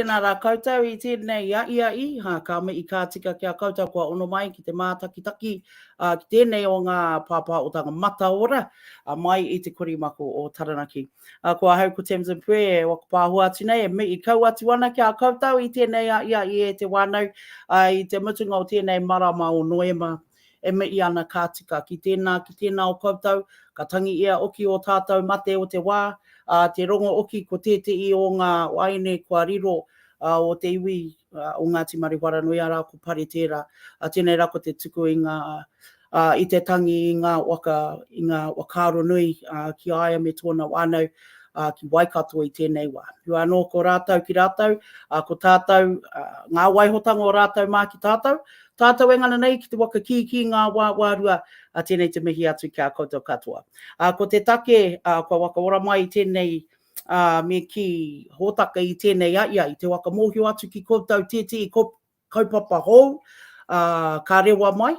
Tēnā rā koutou i tēnei aʻiaʻi, ha, ka mihi ka tika ki a koutou kua ono mai ki te mātakitaki ā, ki tēnei o ngā pāpāotanga mataora ā, mai i te korimako o Taranaki. Ā, ko ahau ko Tamsin Pue e whakapāho atu nei, e mihi kau atu ana ki a koutou i tēnei aʻiaʻi e te whānau, ā, i te mutunga o tēnei marama o Noema. E mihi ana ka tika ki tēnā, ki tēnā o koutou, ka tangi ia oki o tātou mate o te wā, ā, te rongo oki ko tētehi o ngā waeine kua riro o te iwi o Ngāti Mariwharanui, arā ko Pare tērā. Ā, tēnei rā ko te tuku i ngā, ā, i te tangi i ngā waka, i ngā whakaaro nui ki a ia me tōna whānau, ā, ki Waikato i tēnei wā. Heoi anō ko rātou ki rātou, ā, ko tātou, ā, ngā waihotanga o rātou mā ki tātou, Tātou e ngana nei ki te waka kīkī ngā wā wārua, ā, tēnei te mihi atu ki a koutou katoa. Ā, ko te take, ā, kua waka ora mai i tēnei, ā, me kī, hōtaka i tēnei a ia, i te waka mōhio atu ki koutou tētehi kaupapa hou, ā, ka rewa mai.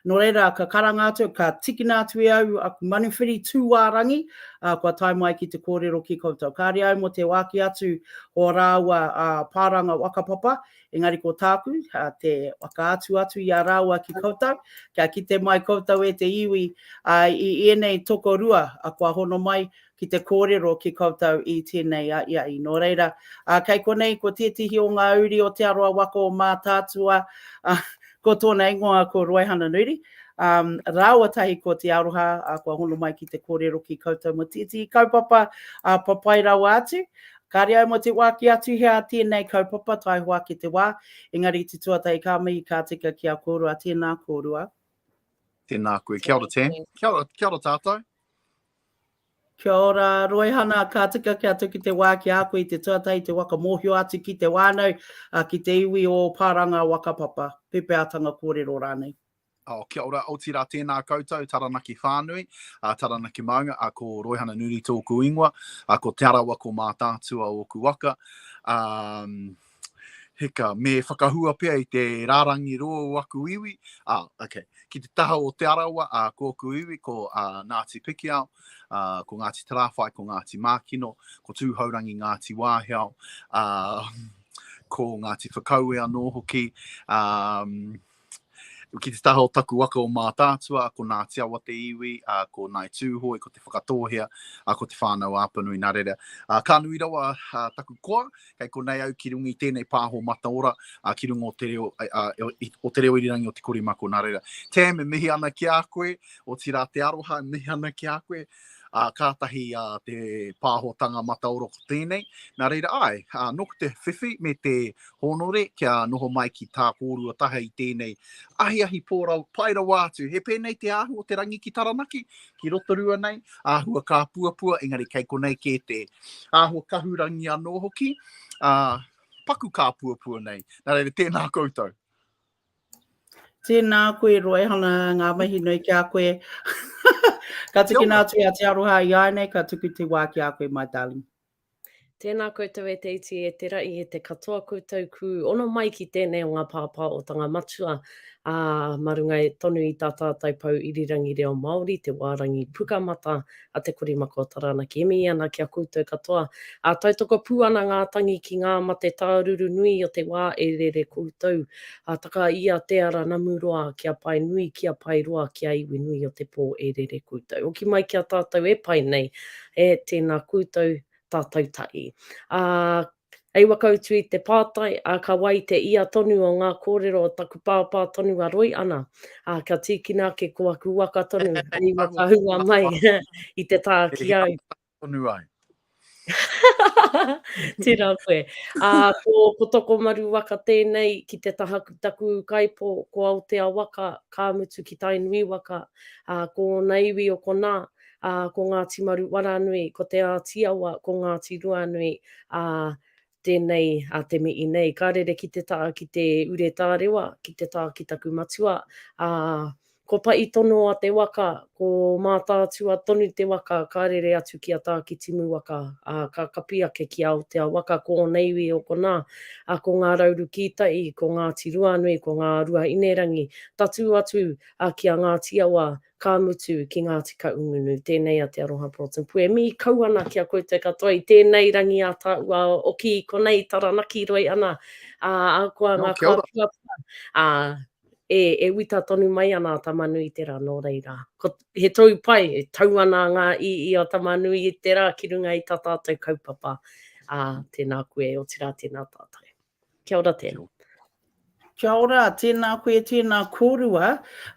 Nō reira, ka karanga atu, ka tikina atu e au aku manuwhiri tūārangi, ā, kua tae mai ki te kōrero ki koutou. Kāre au mō te wāki atu o rāua, ā, pāranga whakapapa, Engari ko tāku, te whakaatu atu i a rāua ki koutou, kia kite mai koutou e te iwi i ēnei tokorua kua hono mai ki te kōrero ki koutou i tēnei aʻiaʻi. Nō reira, kei konei ko tētehi o ngā uri o Te Arawa waka o Mātaatua, ko tōna ingoa ko Roihana Nuri, rāua tahi ko Te Aroha kua hono mai ki te kōrero ki koutou mō tētehi kaupapa papai rawa atu. Kāre au mō te wā ki atu hea tēnei kaupapa taihoa ake te wā, engari te tuatahi ka mihi ka tika ki a kōrua, tēnā kōrua. Tēnā koe, kia ora Tam, kia ora, kia ora tātou. Kia ora Roihana, ka tika kia tuku te wā ki a koe i te tuatahi te waka mōhio atu ki te whānau, ki te iwi o Pāranga Whakapapa, pepeatanga kōrero rānei. Oh, kia ora, otirā tēnā koutou, Taranaki whānui, uh, Taranaki maunga, uh, ko Roihana Nuri tōku ingoa, uh, ko Te Arawa, ko Mātaatua ōku waka. Um, hika, me whakahua pea i te rārangi roa o aku iwi. Ah, okay. Ki te taha o Te Arawa, uh, ko ōku iwi, ko uh, Ngāti Pikiao, uh, ko Ngāti Tarāwhai, ko Ngāti Mākino, ko Tūhourangi Ngāti Wāhiao, uh, ko Ngāti Whakaue anō hoki, um, Ki te taha o taku waka o Mātaatua, ko Ngāti Awa te iwi, ā, ko Ngāi Tūhoe, ko Te Whakatōhea, ā, ko Te Whānau-a-Apanui. Nā reira, ā, ka nui rawa ā, taku koa, kei konei au ki runga i tēnei pāho mataora, ā, ki runga o te reo, ā, o te reo irirangi o Te Korimako. Nā reira, Tam, e mihi ana ki a koe, otirā te aroha e mihi ana ki a koe, ā, kātahi ā, te pāhotanga mataora ko tēnei. Nā reira, āe, ā, nōku te whiwhi me te hōnore kia noho mai ki tā kōrua taha i tēnei ahiahi pō rawa, pai rawa atu. He pēnei te āhua o te rangi ki Taranaki, ki Rotorua nei, āhua kāpuapua, engari kei konei kē te āhua kahurangi anō hoki, ā, paku kāpuapua nei. Nā reira, tēnā koutou. Tēnā koe Roihana, ngā mihi nui ki a koe. ka tukuna atu a Te Aroha i āianei, ka tuku te wā ki a koe, my darling. Tēnā koutou e te iti, e te raʻi, e te katoa koutou ku ono mai ki tēnei o ngā pāpāotanga matua, ā, mā runga tonu i tā tātou pou irirangi reo Māori, te wārangi pukamata a Te Korimako o Taranaki. E mihi ana ki a koutou katoa, ā, tautoko pū ana ngā tangi ki ngā mate tāruru nui o te wā e rere koutou, ā, taka ia te ara namuroa kia pae nui, kia pae roa, kia iwi nui o te pō e rere koutou. Hoki mai ki a tātou e pae nei, e, tēnā koutou, tātou tahi. Ā, hei whakautu i te pātai, ā, ka wai te ia tonu o ngā kōrero o taku pāpā tonu a Roi ana, ā, kia tīkina ake ko aku waka tonu hei whakahua mai i te tā ki au. Tonu ai. Tērā koe. Ā, ko, ko Tokomaru waka tēnei ki te taha taku ūkaipō, ko Aotea waka, ka mutu ki Tainui waka, ā, ko ōna iwi o konā, ā, ko Ngāti Maruwaranui, ko Te Āti Awa, ko Ngāti Ruanui, ā, tēnei a Te Mihi nei. Ka rere ki te tā, ki te ure tārewa, ki te tā ki taku matua, ā, ko Paʻi Tonoa te waka, ko Mātaatua tonu te waka, ka rere atu ki a Tākitimu waka, ā, ka kapi ake ki Aotea waka, ko ōna iwi o konā, ā, ko Ngā Rauru Kītai, ko Ngāti Ruanui, ko Ngā Ruainerangi, tatū atu, ā, ki a Ngāti Awa, Ka mutu ki Ngāti Kahungunu, tēnei a Te Aroha Broughton Pue. Mihi kau ana ki a koutou katoa i tēnei rangi ātaahua oki i konei Taranaki roi ana, ā, ahakoa ngā kāpuapua, ā, e, e wita tonu mai ana a Tama-nui-te-rā, nō reira, ko, he tou pai, e tau ana ngā i'i o Tama-nui-te-rā ki runga i tā tātou kaupapa, ā, tēnā koe, otirā tēnā tātou. Kia ora tēnā. Kia ora, tēnā koe, tēnā kōrua.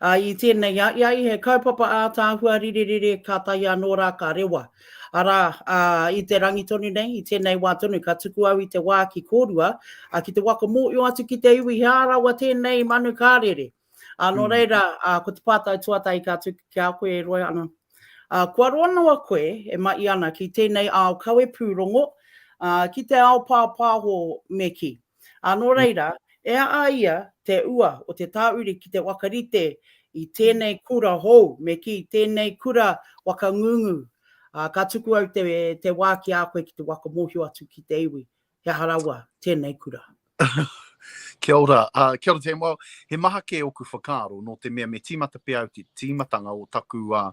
Uh, I tēnei aʻiaʻi, he kaupapa ātaahua rirerere kātahi anō rā ka rewa. Arā, uh, i te rangi tonu nei, i tēnei wā tonu, ka tuku au i te wā ki kōrua, uh, ki te waka mōio atu ki te iwi, he ārawa tēnei manu kārere. Ā, nō mm. reira, ā, ko te pātai tuatahi ka tuku ki a koe e roe ana. Ā, kua roa noa koe e mahi ana ki tēnei ao kawe pūrongo, ā, ki te ao pāpāho me kī. Ā, nō reira, e a ia te ua o te tāuri ki te whakarite i tēnei kura hou, me kī, tēnei kura whakangungu. Ā, ka tuku au te, te wā ki a koe ki te whakamōhio atu ki te iwi, he aha rawa tēnei kura. Kia ora, uh, kia ora Tam. Well, he maha kē oku whakaaro, nō te mea me tīmata pea au te tīmatanga o taku uh,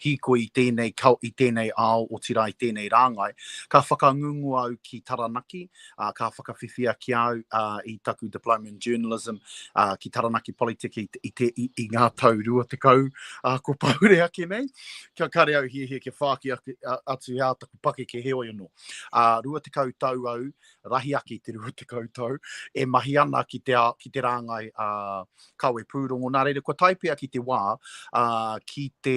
hīkoi i tēnei, i tēnei ao, otirā i tēnei rāngai. Ka whakangungua au ki Taranaki, uh, ka whakawhiwhia ki au uh, i taku Diploma in Journalism uh, ki Taranaki Polytech i, i, te, i, i ngā tau 20 uh, ko pahure ake nei. Kia kare au hiahia kia whāki ake, atu he ā taku pakeke heoi anō. Ā, 20 tau au, rahi ake i te 20 tau, e mahi ana ki te, ki te rāngai ā, kawe pūrongo. Nā reira, kua tae pea ki te wā ā, ki te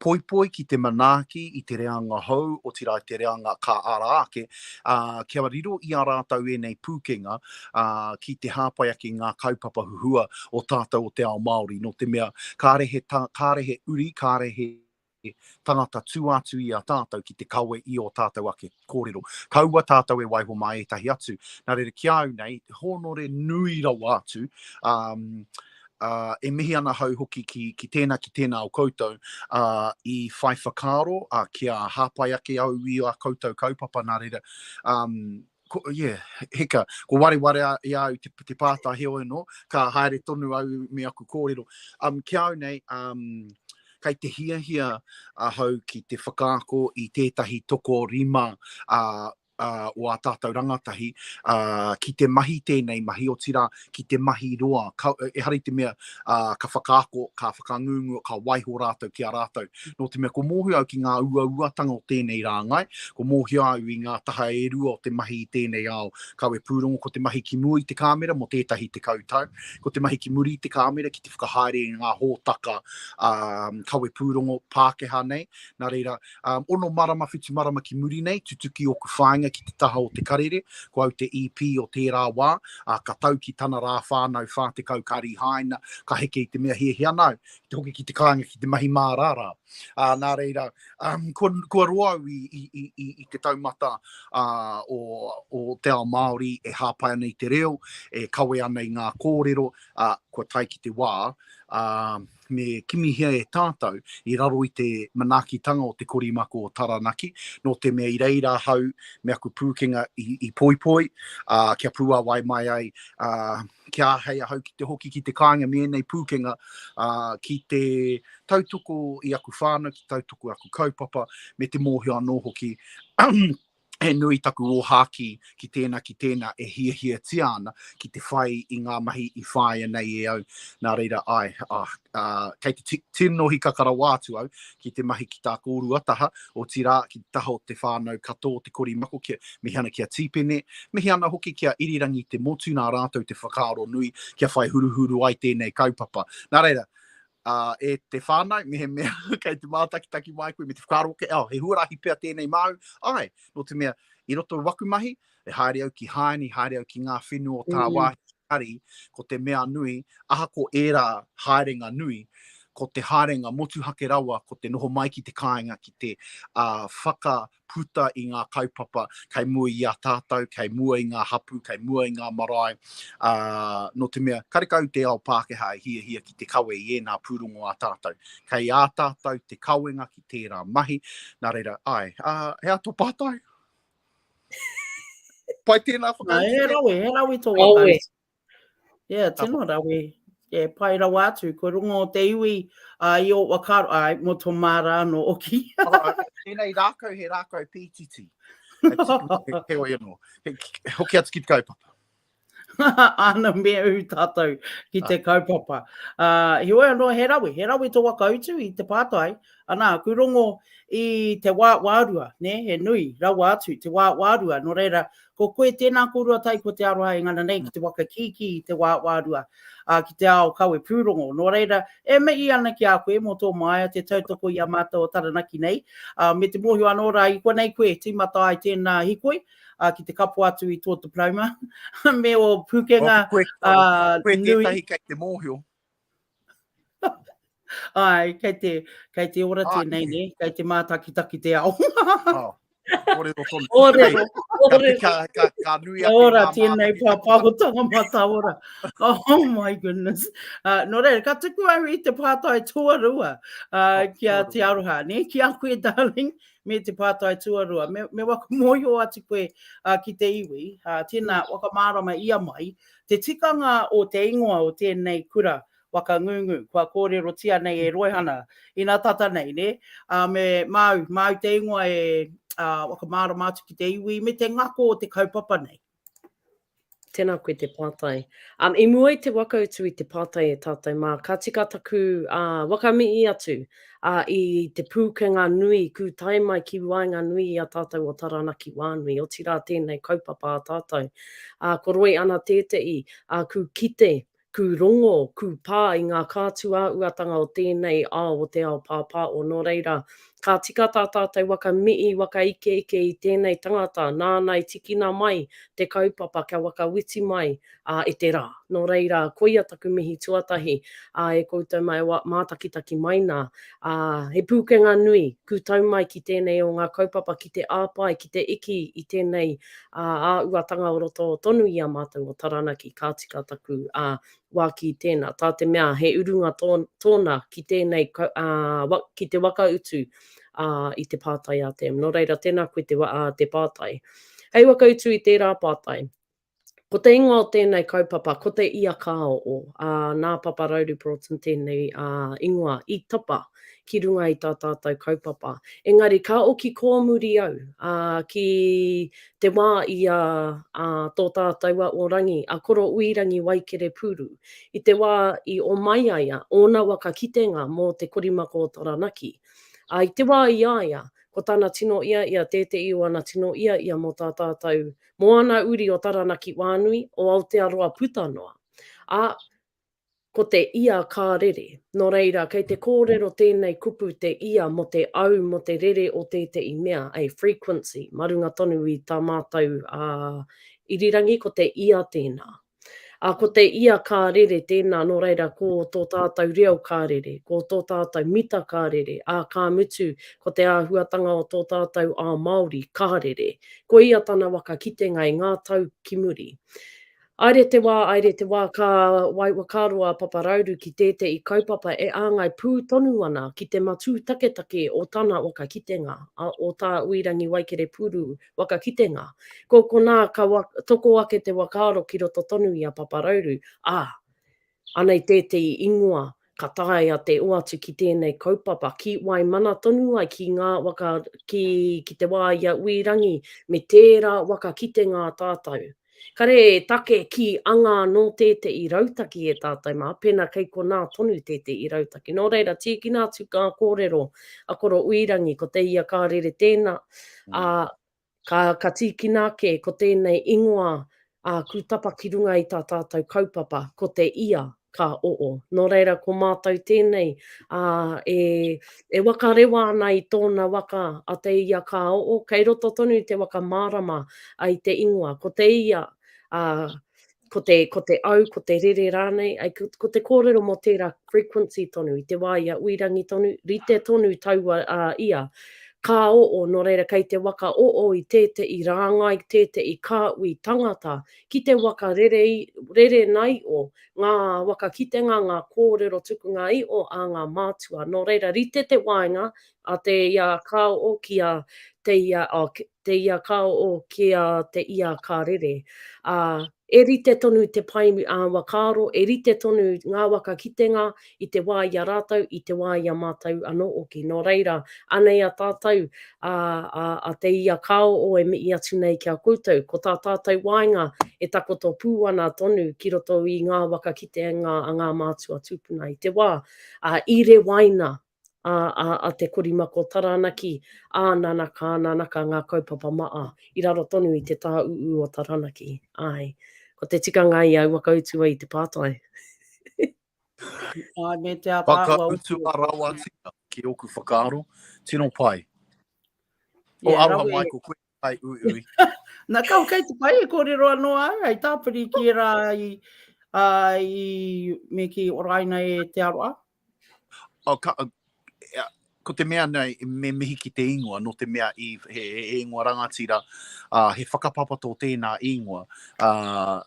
poipoi, ki te manaaki i te reanga hou, otirā i te reanga ka ara ake, ā, kia riro i a rātou ēnei pūkenga ā, ki te hāpai ake i ngā kaupapa huhua o tātou o te ao Māori, nō te mea kāre he, tā, kāre he uri, kāre he tangata tua atu i a tātou ki te kawe i ō tātou ake kōrero. Kaua tātou e waiho mā ētahi atu. Nā reira, ki a au nei, hōnore nui rawa atu, um, uh, e mihi ana hau hoki ki, ki tēnā, ki tēnā o koutou, uh, i whai whakaaro uh, kia hāpai ake au i a koutou kaupapa, nā reira, um, ko, yeah, heka, ko wareware a, i a au te, te pātai heoi anō, ka haere tonu au me aku kōrero. Um, ki au nei, um, kei te hiahia ahau ki te whakaako i tētahi tokorima uh, uh, o ā tātou rangatahi uh, ki te mahi tēnei mahi, otirā ki te mahi roa. Ka, ehara i te mea uh, ka whakaako, ka whakangungu, ka waiho rātou ki a rātou. Nō te mea ko mōhio au ki ngā uauatanga o tēnei rāngai, ko mōhio au i ngā taha e rua o te mahi i tēnei ao kawe pūrongo, ko te mahi ki mua i te kāmera mō tētahi 10 tau, ko te mahi ki muri i te kāmera ki te whakahaere i ngā hōtaka kawe pūrongo Pākehā nei. Nā reira, ono marama, whitu marama ki muri nei, tutuki ōku whāinga ki te taha o Te Karere, ko au te EP o tērā wā, ā, ka tau ki tana rā whānau 40 ka rīhaina, ka heke i te mea hiahia ana au. te hoki ki te kāinga ki te mahi mārārā. Ā, nā reira, um, kua, kua roa au i, i, i, i, i te taumata uh, o, o te ao Māori e hāpai ana i te reo, e kawe ana i ngā kōrero, uh, kua tae ki te wā, uh, me kimihia e tātou i raro i te manaakitanga o te korimako o Taranaki, nō te mea i reira ahau me aku pūkenga i, i poipoi, uh, kia pūāwai mai ai uh, kia āhei ahau ki te hoki ki te kāinga me ēnei pūkenga, ā, ki te tautoko i aku whānau, ki tautoko i aku kaupapa, me te mōhio anō hoki, he nui taku ōhākī ki tēnā, ki tēnā e hiahiatia ana ki te whai i ngā mahi i whāia nei e au. Nā reira, āe, ā, ā, kei te tino hikaka rawa atu au ki te mahi ki tā kōrua taha, otirā, ki te taha o te whānau katoa o Te Korimako, kia mihi ana ki a Tīpene, mihi ana hoki ki a Irirangi Te Motu nā rātou te whakaaro nui kia whai huruhuru ai tēnei kaupapa. Nā reira, ā, e te whānau, mehemea kei te mātakitaki mai koe me te whakaaro ake, oh, he huarahi pea tēnei māu, āe, nō te mea, i roto i waku mahi, e haere au ki Haini, haere au ki ngā whenua o tāwāhi, engari, ko te mea nui, ahako ērā haerenga nui, ko te haerenga motuhake rawa, ko te noho mai ki te kāinga, ki te uh, whakaputa i ngā kaupapa kei mua i a tātou, kei mua i ngā hapū, kei mua i ngā marae, uh, nō te mea, karekau te ao Pākehā e hiahia ki te kawe i ēnā pūrongo a tātou. Kei ā tātou te kawenga ki tērā mahi, nā reira, ai, uh, he aha tō pātai? Pai tēnā whakautu. He rawe, he rawe tō whakautu. Yeah, tino rawe. E pai rawa atu, kua rongo te iwi uh, i o whakaaro, ai, mō tō māra anō oki. Tēnei rākau he rākau pītiti. Heoi anō. Hoki atu ki te kaupapa. Ana me ū tātou ki te kaupapa. Uh, heoi anō, he rawe, he rawe tō whakautu i te pātai. Ana, ku rongo i te wā wārua, ne, he nui rawa atu te wā wārua. Nō reira, Ko koe tēnā kōrua tai ko te aroha e ngana nei ki te waka kīkī i te wā wārua, ā, ki te ao kawe pūrongo. Nō reira, e mihi ana ki a koe mō tō māia te tautoko i a mātou o Taranaki nei, ā, me te mōhio anō rā i konei koe tīmata ai tēnā hikoi, ā, ki te kapo atu i tō diploma me ō pūkenga, koe, ā, koe nui. tētahi kei te mōhio. Ai, kei te, kei te ora Ai. tēnei, ne? Kei te mātakitaki te ao. Oh, kōrero tonu. Kōrero, Ka, kōrero. ka, ka, ka nui ake Ora, ngā tēnei mātakitaki. pāpāhotanga mataora. Oh my goodness. Uh, nō reira, ka tuku au i te pātai tuarua uh, Oh, ki a Te tuarua. Aroha, ne? Ki a koe, darling, me te pātai tuarua. Me, me whakamōhio atu koe uh, ki te iwi. Uh, tēnā, whakamārama ia mai. Te tikanga o te ingoa o tēnei kura waka ngungu, kua kōrerotia nei e Roihana, ina tata nei, nē? Ā, me, māu, māu te ingoa e, ā, whakamārama atu ki te iwi me te ngako o te kaupapa nei. Tēnā koe te pātai. Um, i mua i te whakautu i te pātai e tātou mā, ka tika taku uh, whakamihi atu uh, i te pūkenga nui kū tae mai ki waenganui i a tātou o Taranaki Wānui, otirā tēnei kaupapa a tātou. Uh, ko Roi ana tētehi, uh, kū kite Kū rongo, kū pā i ngā kātū āhuatanga o tēnei ao o te ao pāpāo. Nō reira, ka tika tā tātou waka mihi, waka ikeike i tēnei tangata nāna i tikina mai te kaupapa kia whakawhiti mai ā, i te rā. Nō reira, koia taku mihi tuatahi, ā, e koutou mai wa, mātakitaki mai nā. Ā, he pūkenga nui, kū tau mai ki tēnei o ngā kaupapa ki te āpai, ki te iki i tēnei ā, āhuatanga o roto tonu i a mātou o Taranaki, ka tika taku, ā, wā ki tēnā, tā te mea he urunga tō, tōna ki tēnei, ā, wa, ki te whakautu, ā, i te pātai a Tam. Nō reira, tēnā koe te, ā, te pātai. Hei whakautu i tērā pātai, ko te ingoa o tēnei kaupapa, ko te Ia Kāo'o, ā, nā Papa Rauru Broughton tēnei, ā, ingoa i tapa ki runga i tā tātou kaupapa. Engari ka oki kōmuri au, ā, ki te wā i a, ā, tō tātou a Orangi, a Koro Uirangi Waikerepūru, i te wā i omai ai a, ōna waka kitenga mō te korimako o Taranaki. Ā, i te wā i a ia, ko tana tino ia ia, tētehi o ana tino ia ia mō tā tātou, mō ana uri o Taranaki whānui, o Aotearoa puta noa. Ā, Ko te ia ka rere. Nō reira, kei te kōrero tēnei kupu te ia mō te au, mō te rere o tētehi mea, a frequency, mā runga tonu i tā mātou irirangi, ko te ia tēnā. Ā, ko te ia ka rere tēnā, nō reira, ko tō tātou reo ka rere, ko tō tātou mita ka rere, ā, ka mutu, ko te āhuatanga o tō tātou ao Māori ka rere. Koia tana waka kitenga i ngā tau ki muri. Aere te wā, aere te wā, ka wai whakaaro a Paparauru ki tētehi kaupapa e āngai pū tonu ana ki te matū taketake o tana waka kitenga, o tā Uirangi Waikerepūru waka kitenga. Ko konā ka toko ake te whakaaro ki roto tonu i a Paparauru, ā, anei tētehi ingoa ka taea te oatu ki tēnei kaupapa, ki Waimana tonu ai ki ngā waka, ki, ki te wā i a Uirangi me tērā waka kitenga a tātou. Kare e take ki anga anō tētehi rautaki e tātou mā, pēnā kei konā tonu tētehi rautaki. Nō reira, tīkina atu ngā kōrero a Koro Uirangi, ko te ia ka rere tēnā, ā, Ka, ka tīkina ake ko tēnei ingoa ā kūtapa ki runga i tā tātou kaupapa, ko te ia ka oo. Nō reira, ko mātou tēnei, ā, e, e wakarewa ana i tōna waka a te ia ka oo, kei roto tonu te waka mārama i te ingoa. Ko te ia, ā, ko te, ko te au, ko te rere rānei, ai, ko, ko te kōrero mō tērā frequency tonu, i te wā i a Uirangi tonu, rite tonu taua a ia, ka oo, nō reira kei te waka oo i tētehi rāngai, tētehi kāhui tangata, ki te waka rere, rere naio, ngā waka kitenga, ngā kōrero tukunga iho a ngā mātua. Nō reira, rite te waenga a te ia ka oo ki a te ia, te ia ka oo ki a te ia ka rere. Ā, E rite tonu te pai ā-whakaaro, e rite tonu ngā waka kitenga i te wā i a rātou, i te wā i a mātou anō hoki. Nō reira, anei a tātou, a, a, a Te Ia Kāoo e mihi atu nei ki a koutou. Ko tā tātou waenga e takoto pū ana tonu ki roto i ngā waka kitenga a ngā mātua tūpuna i te wā, ā, i rewaina a, a, a Te Korimako Taranaki, ā, nanaka, nanaka ngā kaupapa maa i raro tonu i te tāūū o Taranaki. Āe, ko te tikanga ia i whakautua i te pātai. Āe, me te ātaahua o Whakautua rawatia ki ōku whakaaro. Tino pai. O Yeah, aroha rawe. mai ko koe kai uiui. Na, kau kei te pai e kōrero anō au, hei tāpiri ki ērā i, uh, i me ki oraina e Te Aroa. Oh, ka, ko te mea nei, me mihi ki te ingoa, nō te mea i, he, he, he ingoa rangatira, uh, he whakapapa tō tēnā ingoa, uh,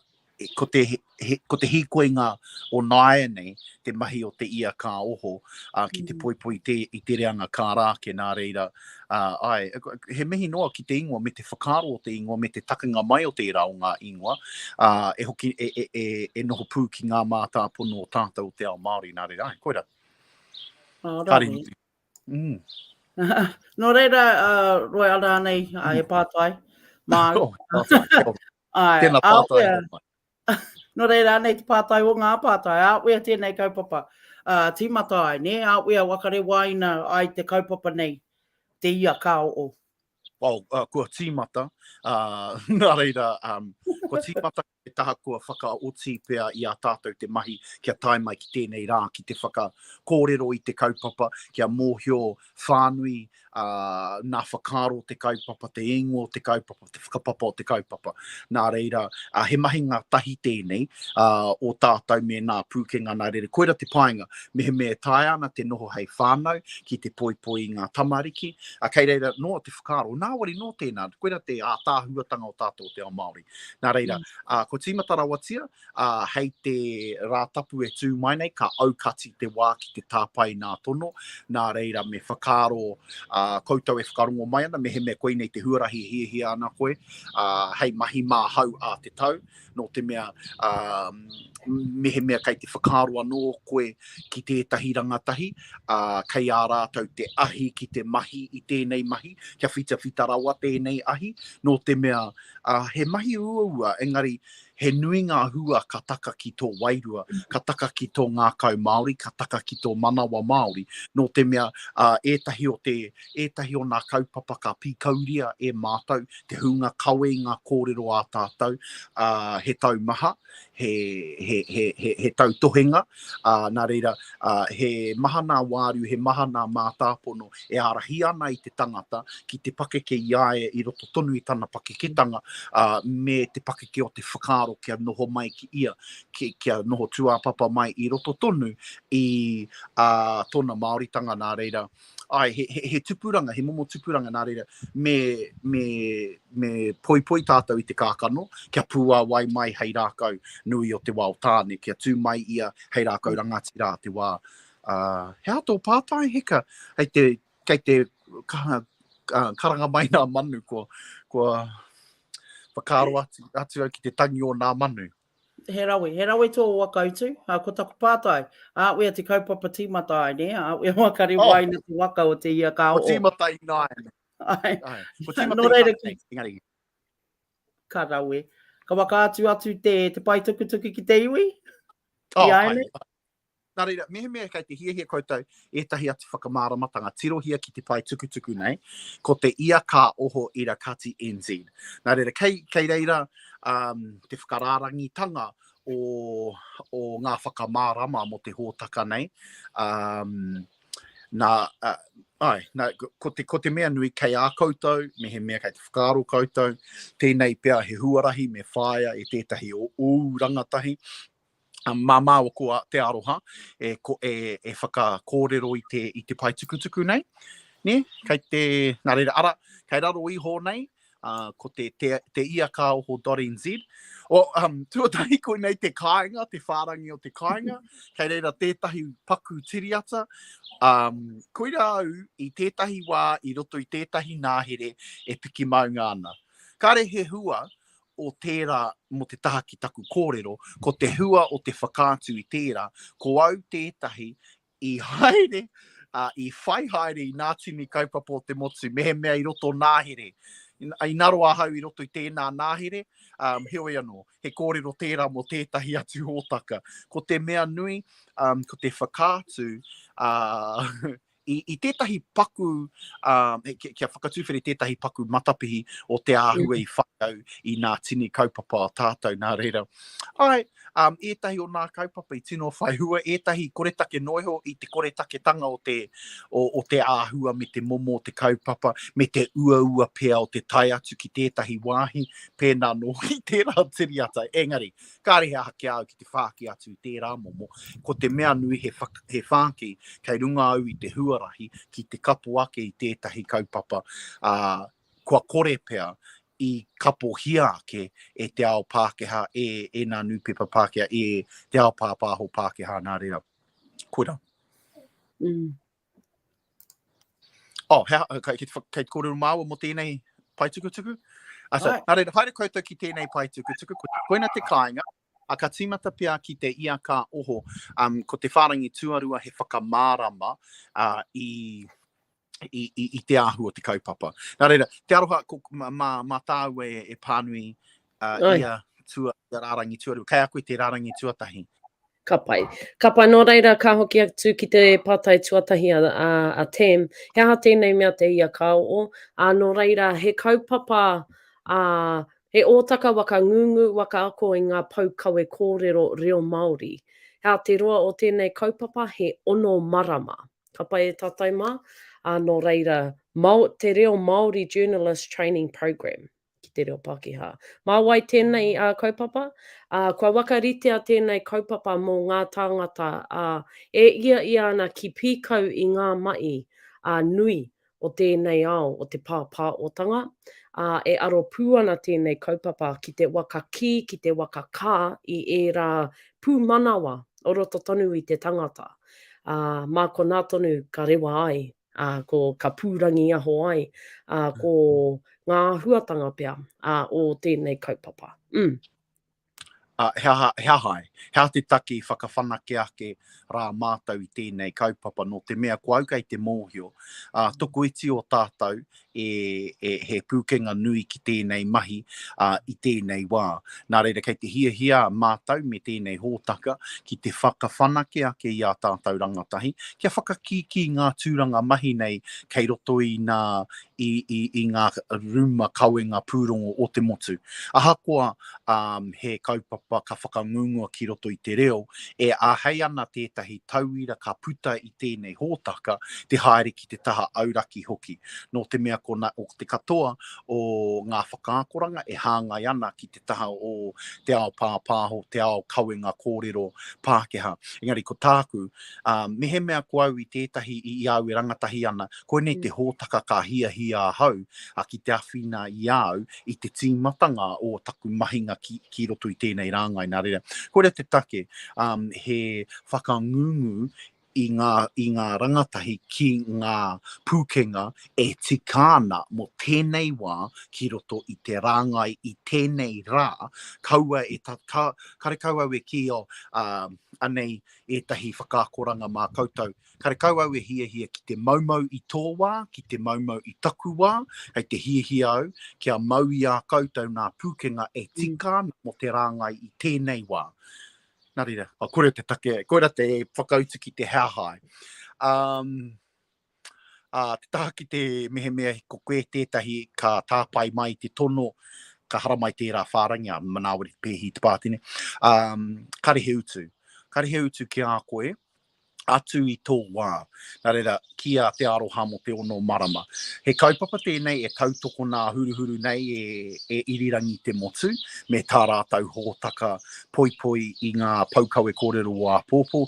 ko te, he, ko te hīkoinga o nāianei, te mahi o te ia kā oho, uh, ki te mm. poipoi te, i te reanga kā rāke, nā reira, uh, ai, he mihi noa ki te ingoa, me te whakaaro o te ingoa, me te takenga mai o tērā o ngā ingoa, uh, e, hoki, e, e, e, e noho pū ki ngā mātāpono o tātou o te ao Māori, nā reira, ai, koira. Oh, Kāre nui. Mm. Nō reira, uh, Roy, ara nei, uh, he pātai. Māu. Oh, pātai. Oh. Ai, Tēnā pātai. Āwea. Nō reira, anei te pātai o ngā pātai. Āwea tēnei kaupapa. Uh, tīmata ai, nē? Āwea wakarewaina ai te kaupapa nei, te ia ka oo. Well, uh, kua tīmata, uh, nā reira, um, kua tīmata te taha kua whakaoti pea i a tātou te mahi kia tae mai ki tēnei rā ki te whakakōrero i te kaupapa, kia mōhio whānui uh, nā whakaaro te kaupapa, te ingoa o te kaupapa, te whakapapa o te kaupapa. Nā reira, uh, he mahinga tahi tēnei uh, o tātou me nā pūkenga nā reira. Koira te painga, mehemea e taea ana te noho hei whānau ki te poipoi i ngā tamariki, uh, kei reira noa te whakaaro, nāwari nō tēnā, koira te ātaahuatanga o tātou o te ao Māori. Nā reira, mm. uh, ko tīmata rawatia, ā, hei te Rātapu e tū mai nei, ka aukati te wā ki te tāpae nā tono, nā reira me whakaaro ā, koutou e whakarongo mai ana, mehemea koinei te huarahi e hiahia ana koe, ā, hei mahi māhau ā te tau, nō te mea, ā, mehemea kei te whakaaro anō koe ki tētahi rangatahi, ā, kei a rātou te ahi ki te mahi i tēnei mahi, kia whitawhita rawa tēnei ahi, nō te mea, ā, he mahi uaua, engari he nui ngā hua ka taka ki tō wairua, ka taka ki tō ngākau Māori, ka taka ki tō manawa Māori, nō te mea, ā, ētahi o te, ētahi o nā kaupapa ka pīkauria e mātou, te hunga kawe i ngā kōrero ā tātou, ā, he taumaha, he, he, he, he, he tautohenga, ā, nā reira, ā, he maha nā wāriu, he maha nā mātāpono e ārahi ana i te tangata ki te pakeke i a ia i roto tonu i tana pakeketanga, ā, me te pakeke o te whakaaro kia noho mai ki ia, ki, kia noho tūāpapa mai i roto tonu i ā, tōna Māoritanga, nā reira, āe, he, he, he tupuranga, he momo tupuranga, nā reira, me, me, me poipoi tātou i te kākano, kia pūāwai mai hei rākau nui o te wā o Tāne, kia tū mai ia hei rākau rangatira a te wā. Ā, he aha tō pātai, heka? Hei te, kei te kaha, uh, karanga mai nā manu, kua, kua whakaaro atu, atu au ki te tangi o nā manu. He rawe, he rawe tō waka utu. Uh, ko taku pātai, a wea te kaupapa tīmata ai, nē? A wea wakare oh. waina te waka o te ia ka o. Ko tīmata i nāianei. Ai. Ai. Ko tīmata Nō i reira nāianei, engari. Ka rawe. Ka whakaatu atu te, te pae tukutuku ki te iwi? Oh, I āianei? ai. Nā reira, mehemea kei te hiahia koutou ētahi atu whakamāramatanga, tirohia ki te pae tukutuku nei, ko te ia ka oho ira kati NZ. Nā reira, kei, kei reira um, te whakarārangitanga o, o ngā whakamārama mō te hōtaka nei. Um, nā, uh, ai, nā, ko te, ko te mea nui kei a koutou, mehemea kei te whakaaro koutou, tēnei pea he huarahi me whāia e tētahi o ōu rangatahi, mā māua ko Te Aroha e, e, e whakakōrero i te, i te pae tukutuku nei. Ne? Kei te, nā reira, ara, kei raro iho nei, uh, ko te, te, te iakaoho.nz. O, um, tuatahi koinei te kāinga, te whārangi o te kāinga, kei reira tētahi paku tiriata. Um, koira au i tētahi wā i roto i tētahi nāhere e piki maunga ana. Kāre he hua. o tērā mō te taha ki taku kōrero, ko te hua o te whakaatu i tērā, ko au tētahi i haere, ā, i whai haere i nā tini kaupapa o te motu, mehemea i roto nāhere. I ngaro ahau i roto i tēnā nāhere, ā, heoi anō, he kōrero tērā mō tētahi atu hōtaka. Ko te mea nui, ā, ko te whakaatu, ā, i, i tētahi paku, uh, kia, kia whakatūwhere tētahi paku matapihi o te āhua i whai au i nā tini kaupapa o tātou, nā reira. Ai, um, ētahi o nā kaupapa i tino whai hua, ētahi koretake noiho i te koretaketanga o te, o, o te āhua me te momo o te kaupapa, me te uaua pea o te tae atu ki tētahi wāhi, pēnā nō i tērā tiriata. Engari, Kāre he aha ki a au ki te whāki atu i tērā momo, ko te mea nui he, he whāki kei runga au i te huarahi ki te kapo ake i tētahi kaupapa, ā, kua kore pea i kapohia ake e te ao Pākehā, e, e nā nūpepa Pākehā, e te ao pāpāho Pākehā, nā reira, koirā. Mm. Oh, he, kei, kei, kei kōrero māua mō tēnei pae tukutuku? Ah, so, nā reira, haere koutou ki tēnei pae tukutuku, ko, koina te kāinga, a ka tīmata pea ki te ia ka oho, um, ko te whārangi tuarua he whakamārama uh, i, i, i, i te āhua o te kaupapa. Nā reira, te aroha, ko, mā, mā, mā tāua e, e pānui uh, ia, tua, ia rārangi tuarua. Kei a koe te rārangi tuatahi. Ka pai. Ka pai, nō reira, ka hoki atu ki te pātai tuatahi a, a, a Tam. He aha tēnei mea te ia kāoo? Ā, nō reira, he kaupapa, ā, he ōtaka waka ngungu, waka ako i ngā pou kawe kōrero reo Māori. He aha te roa o tēnei kaupapa? He ono marama. Ka pai e tātou mā? Ā, nō reira, Mao, Te Reo Māori Journalist Training Programme. ki te reo Pākehā. Mā wai tēnei ā, kaupapa? Ā, kua whakaritea tēnei kaupapa mō ngā tāngata, ā, e ia ia ana ki pīkau i ngā mahi, ā, nui o tēnei ao o te pāpāotanga, ā, e aro pū ana tēnei kaupapa ki te waka kī, ki te waka kā i ērā pūmanawa o roto tonu i te tangata, ā, mā konā tonu ka rewa ai ā, ko, ka pūrangiaho ai, ā, ko ngā āhuatanga pea, ā, o tēnei kaupapa. Mm. Ā, he aha, he aha ai? He aha te take i whakawhanake ake rā mātou i tēnei kaupapa nō te mea ko au kei te mōhio, ā, tokoiti o tātou e, e, he pūkenga nui ki tēnei mahi, ā, i tēnei wā. Nā reira kei te hiahia mātou me tēnei hōtaka ki te whakawhanake ake i ā tātou rangatahi, kia whakakīkī ngā tūranga mahi nei kei roto i nā, i, i, i ngā rūma kawenga pūrongo o te motu. Ahakoa um, he kaupapa ka whakangungua ki roto i te reo, e āhei ana tētahi tauira ka puta i tēnei hōtaka te haere ki te taha auraki hoki. Nō te mea ko, na, o te katoa o ngā whakaakoranga e hāngai ana ki te taha o te ao pāpāho, te ao kawenga kōrero Pākehā. Engari ko tāku, um, mehemea ko au i tētahi i, i au e rangatahi ana, koinei te mm. hōtaka ka hiahia ahau a, ki te awhina i a au i te tīmatanga o taku mahinga ki, ki roto i tēnei rāngai. Nā reira, koira te take, um, he whakangungu i ngā, i ngā rangatahi ki ngā pūkenga e tika ana mō tēnei wā ki roto i te rāngai i tēnei rā, kaua e ta, ka, karekau au e kī, oh, uh, anei ētahi whakaakoranga mā koutou, karekau au e hiahia ki te maumau i tō wā, ki te maumau i taku wā, kei te hiahia au kia mau i a koutou nā pūkenga e tika ana mō te rāngai i tēnei wā. Nā reira, oh, koira te take, koira te whakautu ki te he aha ai. Um, ā, te taha ki te mehemea ko koe tētahi ka tāpae mai te tono, ka haramai tērā whārangi, a Manawari Pēhi Te Pātene, um, kare he utu. Kare he utu ki a koe, atu i tō wā. Nā reira, ki a Te Aroha mō te ono marama. He kaupapa tēnei e tautokona huruhuru nei e, e Irirangi Te Motu, me tā rātou hōtaka poipoi i ngā poukawe kōrero o āpōpō.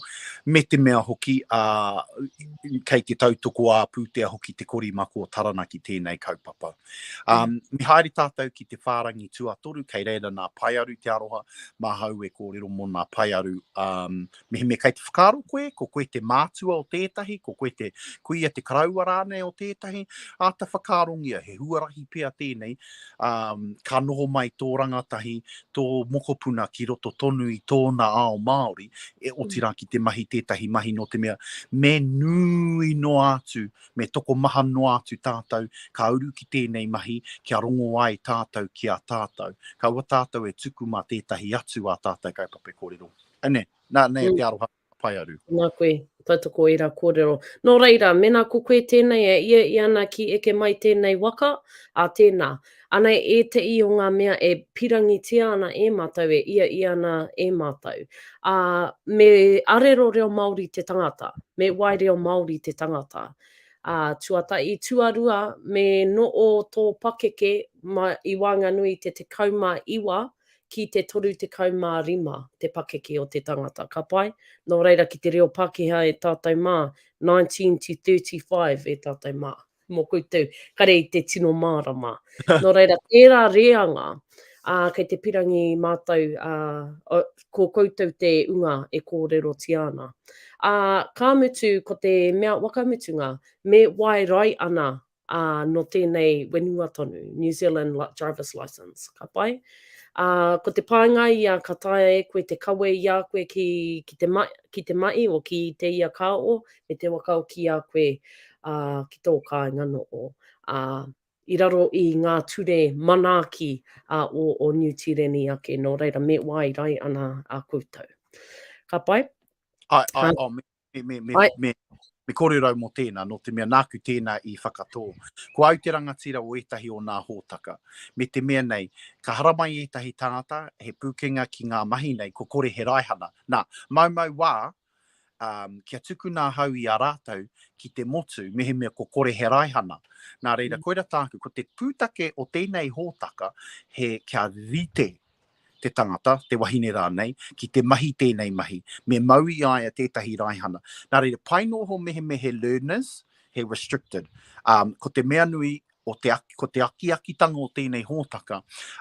Me te mea hoki, ā, kei te tautoko ā-pūtea hoki Te Korimako o Taranaki tēnei kaupapa. Ā, me haere tātou ki te whārangi tuatoru, kei reira nā Paearu te aroha, māhau e kōrero mō nā Paearu, ā, mehemea kei te whakaaro koe, ko koe te mātua o tētahi, ko koe te kuia, te koroua rānei o tētahi, āta whakaarongia, he huarahi pea tēnei, ā, ka noho mai tō rangatahi, tō mokopuna ki roto tonu i tōna ao Māori, e otirā ki te mahi tētahi mahi nō te mea me nui noa atu, me tokomaha noa atu tātou ka uru ki tēnei mahi kia rongo ai tātou ki a tātou. Kaua tātou e tuku mā tētahi atu ā tātou kaupapa e kōrero. Ane, nā, nei te aroha Paearu. Tēnā koe, tautoko ērā kōrero. Nō reira, mēnā ko koe tēnei e ia ia ana ki eke mai tēnei waka, ā tēnā. Anei ētehi o ngā mea e pirangitia ana e mātou, e ia ia ana e mātou. Ā, me arero reo Māori te tangata, me wai reo Māori te tangata. Ā, tuatahi, tuarua, me noo tō pakeke ma, i waenganui i te 19 ki te 35 te pakeke o te tangata. Ka pai? Nō reira ki te reo Pākehā e tātou mā, 19 to 35 e tātou mā. Mō koutou, kare i te tino mārama. Nō reira, tērā reanga, ā, kei te pirangi mātou, ā, ko koutou te unga e kōrerotia ana. Ā, ka mutu, ko te mea wakamutunga, me waerai ana ā, nō tēnei whenua tonu, New Zealand Driver's Licence, ka pai? Ā, ko te painga ia ka taea e koe te kawe i a koe ki, ki te ma, ki te mahi o ki te ia kāo, me te whakaoki i a koe, ā, ki tō kāinga noho, ā, i raro i ngā ture manaaki, ā, o, o Niu Tīreni ake, nō reira me wairai ana a koutou. Ka pai? Ai, ai, oh, me, me, me, me, Ai. me, me kōrero au mō tēnā, nō te mea nāku tēnā i whakatō. Ko au te rangatira o ētahi o nā hōtaka. Me te mea nei, ka haramai ētahi tāngata, he pūkenga ki ngā mahi nei, ko kore he raihana. Nā, maumau wā, um, kia tukuna ahau i a rātou ki te motu, mehemea ko kore he raihana. Nā reira, mm. koira tāku, ko te pūtake o tēnei hōtaka, he kia rite te tangata, te wahine rānei, ki te mahi tēnei mahi, me mau i a ia tētahi raihana. Nā reira, pai noa iho mehemea he learners, he restricted. Um, ko te mea nui, o te, ko te akiakitanga o tēnei hōtaka,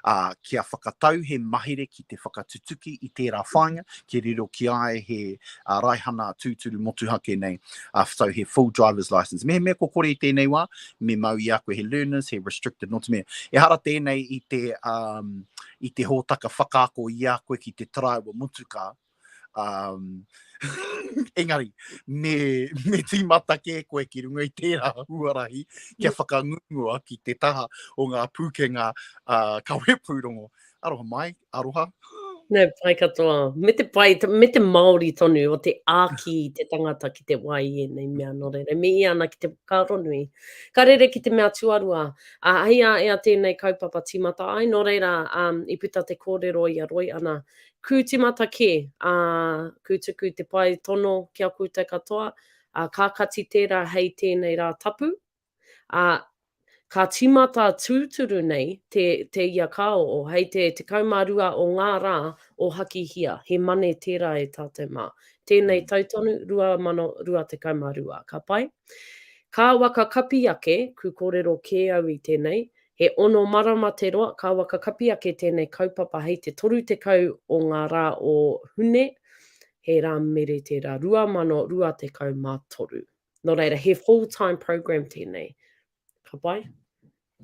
ā, kia whakatau he mahere ki te whakatutuki i tērā whāinga, kia riro ki a ia he uh, raihana tūturu motuhake nei, uh, so he full driver's license. Mehemea ko kore i tēnei wā, me mau i a koe he learners, he restricted, nō te mea, ehara tēnei i te, um, i te hōtaka whakaako i a koe ki te taraiwa motukā, um, engari, me, me tīmata kē koe ki runga i tērā huarahi kia whakangungua ki te taha o ngā pūkenga uh, kawe pūrongo. Aroha mai, aroha. No, pai katoa. Me te pai, me te Māori tonu o te āki i te tangata ki te wai i ēnei mea nō reira. Me ia ana ki te whakaaro nui. Ka rere ki te mea tuarua, ā, hei a ea tēnei kaupapa tīmata ai, nō reira, um, i puta te kōrero i a Roy ana, kū tīmata kē, ā, kū tuku te pae tono ki a koutou katoa, ā, ka kati tērā hei tēnei rā tapu, Ā, ka tīmata tūturu nei te, te ia kāoo, hei te 12 o ngā rā o Hakihea, he mane tērā e tātou mā. Tēnei mm. tau tonu, 2022. Ka pai? Ka waka kapi ake, ku kōrero kē au i tēnei, he ono marama te roa, ka waka kapi ake tēnei kaupapa hei te 30 o ngā rā o Hune, he rā mere tērā, 2023. Nō reira, he full-time program tēnei. Ka pai?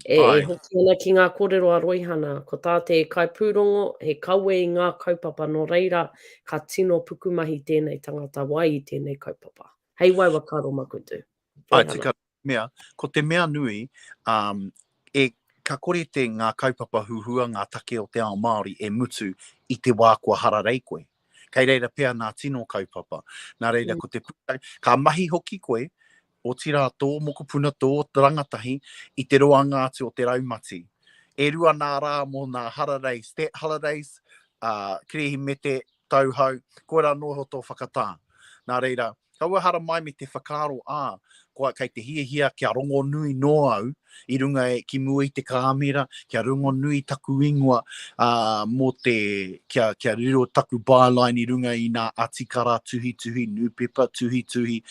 E, e hoki ana ki ngā kōrero a Roihana, ko tā te kaipūrongo, he kawe i ngā kaupapa, nō reira, ka tino pukumahi tēnei tangata wai i tēnei kaupapa. Hei wai whakaaro makutu. Ai, tika mea, ko te mea nui, um, e, ka kore te ngā kaupapa huhua, ngā take o te ao Māori e mutu i te wā kua hararei koe. Kei reira pea nā tino kaupapa. Nā reira, ko te pūtake, ka mahi hoki koe, otirā tō mokopuna, tō rangatahi, i te roanga atu o te raumati. E rua nā rā mō nā hararei, stat holidays, uh, Kirihimete, tauhou, koirā noa iho tō whakatā. Nā reira, Kaua haramai me te whakaaro, ā, kua kei te hiahia kia rongonui noa au i runga e, ki mua i te kāmera, kia rongonui taku ingoa, ā, mō te, kia, kia riro taku byline i runga i nā atikara tuhituhi, nūpepa tuhituhi,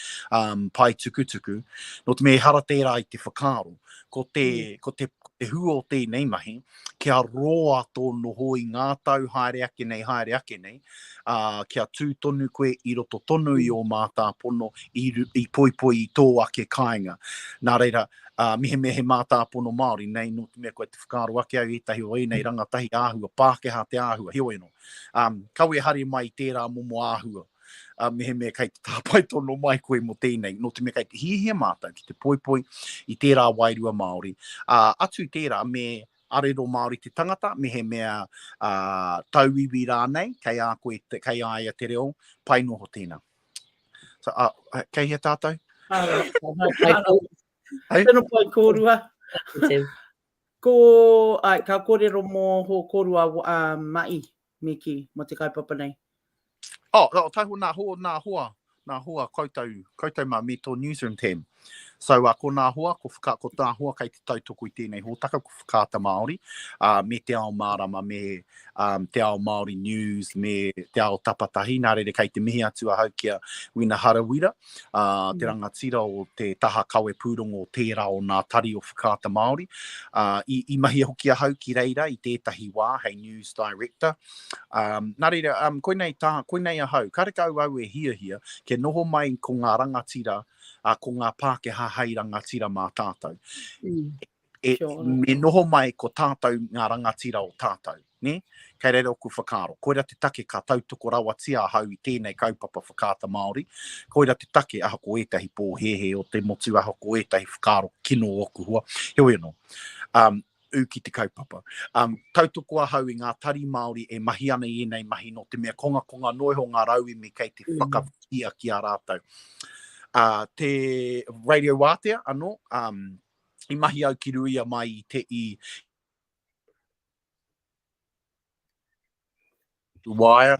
um, pae tukutuku. Nō te mea ehara tērā i te whakaaro. Ko te, mm. ko te, ko te hua o tēnei mahi, kia roa tō noho i ngā tau haere ake nei, haere ake nei, ā, kia tū tonu koe i roto tonu i ō mātāpono, i, i poipoi i tō ake kāinga. Nā reira, ā, mehemea he mātāpono Māori nei, nō te mea koe te whakaaro ake au ētahi o ēnei rangatahi āhua Pākehā te āhua, heoi anō. Ā, kawe hari mai i tērā momo āhua, ā, mehemea kei te tāpae tono mai koe mō tēnei, nō te mea kei te hiahia mātou ki te poipoi i tērā wairua Māori. Ā, atu i tērā, me arero Māori te tangata, mehemea ā, tauiwi rānei, kei a koe, kei a ia te reo, pai noho tēnā. So, ā, kei hea tātou? Tēnā pai kōrua. Ko, ai, ka kōrero mō hō kōrua uh, ma'i, me kī, mō te kaupapa nei. Oh, oh taiho nā hoa, nā hoa, nā hoa koutou, koutou mā me tō newsroom team. So, uh, ko nā hoa, ko, whaka, ko tā hoa kei te tautoko i tēnei hōtaka, ko Whakaata Māori, uh, me Te Ao Mārama, me um, Te Ao Māori News, me Te Ao Tapatahi. Nā reira kei te mihi atu ahau ki a Wina Harawira, uh, te mm. rangatira o te taha kawe pūrongo o tērā o nā tari o Whakaata Māori. Uh, i, i mahi hoki ahau ki reira i tētahi wā hei news director. Um, nā reira, um, koinei, tā, koinei ahau, karekau au e hiahia kia noho mai ko ngā rangatira, uh, ko ngā Pākehā hei rangatira mā tātou. Mm. E, me noho mai ko tātou ngā rangatira o tātou. Ne? Kei reira oku whakaaro. Koira te take ka tautoko rawatia ahau i tēnei kaupapa whakaata Māori. Koira te take ahako ētahi pōhēhē o te motu, ahako ētahi whakaaro kino o oku hoa. Heoi anō. Um, ū ki te kaupapa. Um, tautoko ahau i ngā tari Māori e mahi ana i ēnei mahi nō te mea kongakonga noa iho ngā rauemi kei te mm. whakawhitia ki a rātou. Uh, te Radio Wātea anō, um, i mahi au ki Ruia mai i te i waea,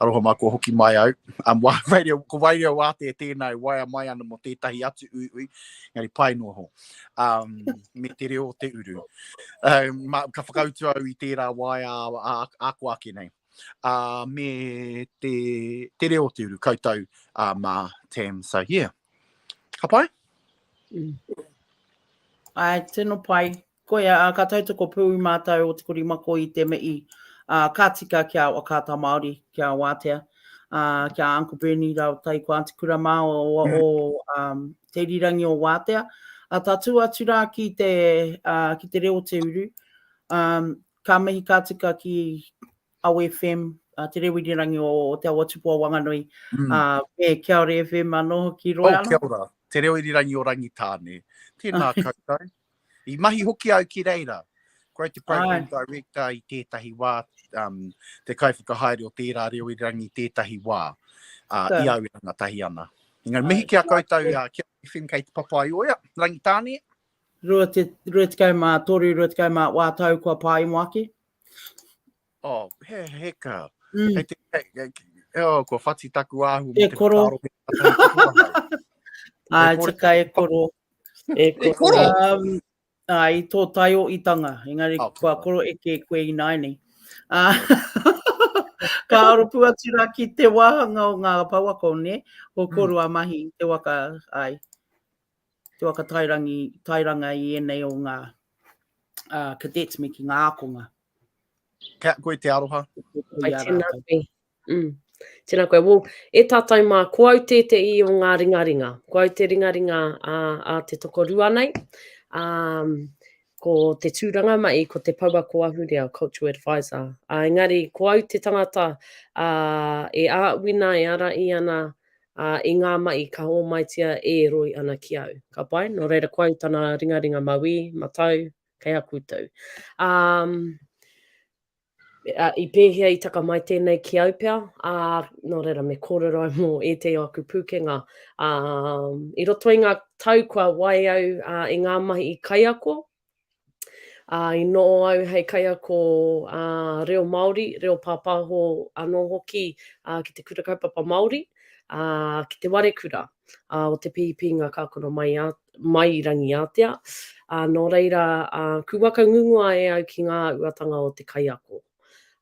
aroha mā kua hoki mai au. Um, wa, radio, ko Radio Wātea tēnā e waea mai ana mō tētahi atu uiui, engari pai noa ho. Um, me te reo o te uru. Um, ma, ka whakautu au i tērā waea a, a, a ko ake nei. Uh, me te, te reo o te uru, koutou uh, mā Tam. So, yeah. Ka pai? Mm. Ai, tino pai. Koia, ā, ka tautoko pū mātou o Te Korimako i te mihi, ā, ka tika ki a Whakaata Māori, ki a Wātea, ā, ki a Uncle Bernie rāua tahi ko Aunty Kura mā o, o, o um, Te Irirangi o Wātea. Ā, tatū atu rā ki te, ā, ki te reo o te uru. Um, ka mihi ka tika ki Awe FM, uh, Te Reo Irirangi o Te Awa Tupua Wanganui, mm. uh, me Kia Ora FM anō hoki Royal. Oh, kia ora. Te Reo Irirangi o Rangitāne. Tēnā koutou. I mahi hoki au ki reira. Koe te program Ai. director i tētahi wā, um, te kaiwhakahaere o tērā reo irirangi i tētahi wā, uh, i au e rangatahi ana. Engari, mihi ki a koutou, uh, kia FM kei te Papaioea, Rangitāne. 23, 24 tau kua pāimo ake. Oh, he heka. Mm. Hei te, hei, hei, oh, kua whati taku āhua E koro. Ai, tika e koro. E koro. E koro. Um, ai, tō taioitanga, engari oh, kua koro eke koe ināianei. Uh, ka aro pū atu rā ki te wāhanga o ngā pouako, ne? O mm. koro a mahi, te waka, ai, te waka tairangi, tairanga i ēnei o ngā uh, cadets me ki ngā ākonga. Kia koe te aroha. Ai, tēnā koe. Mm. Tēnā koe. Well, e tātou mā, ko au tētehi o ngā ringaringa. Ko au te ringaringa a, a te tokorua nei. Um, ko te tūranga mai, ko te pouako ahurea, cultural advisor. Uh, engari, ko au te tangata uh, e āwina, e ara'i ana uh, i ngā mahi ka hōmaitia e roi ana ki au. Ka pai? Nō reira, ko au tana ringaringa mauī, matau, kei a koutou. Um, i pēhea i taka mai tēnei ki au pea, ā, nō reira me kōrero au mō ētehi o aku pūkenga. Um, I roto i ngā tau kua wai au uh, i ngā mahi i kaiako, ā, i noho au hei kaiako uh, reo Māori, reo pāpāho anō hoki uh, ki te Kura Kaupapa Māori. ā, ki te warekura ā, o Te Pīpīnga Kākano mai, ā, mai i Rangiātea. Ā, nō reira, ā, ku whakangungua e au ki ngā uatanga o te kaiako.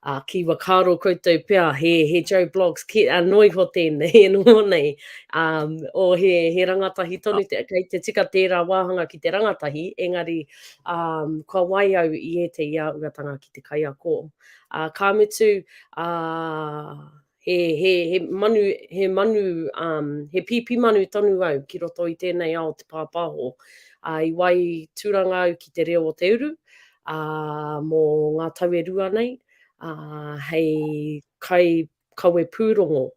Ā, ki whakaaro koutou pea he, he Joe Bloggs ki, ā, noa iho tēnei e noho nei, ā, o he, he rangatahi tonu te, kei te tika tērā wāhanga ki te rangatahi, engari, ā, kua wai au i ētehi āhuatanga ki te kaiako. Ā, ka mutu, ā, he, he, he manu, he manu, um, he pīpī manu tonu au ki roto i tēnei ao te pāpāho. Ā, i wai tūranga au ki te reo o te uru, ā, mō ngā tau e rua nei, ā, hei kai kawe pūrongo,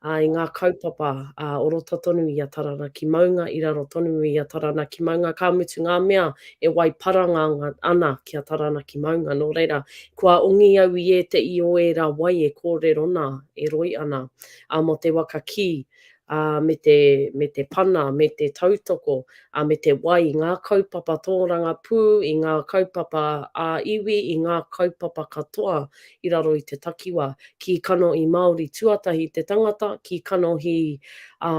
ā, i ngā kaupapa, ā, o roto tonu i a Taranaki Maunga, i raro tonu i a Taranaki Maunga, ka mutu ngā mea e wai paranga ana ki a Taranaki Maunga. Nō reira, kua ongi au i ētehi o ērā wai e kōrero nā, e roi ana, ā, mō te waka kī, ā, me te, me te pana, me te tautoko, ā, me te wai i ngā kaupapa tōrangapū, i ngā kaupapa ā-iwi, i ngā kaupapa katoa i raro i te takiwā. Ki kanohi Māori tuatahi te tangata, ki kanohi, ā,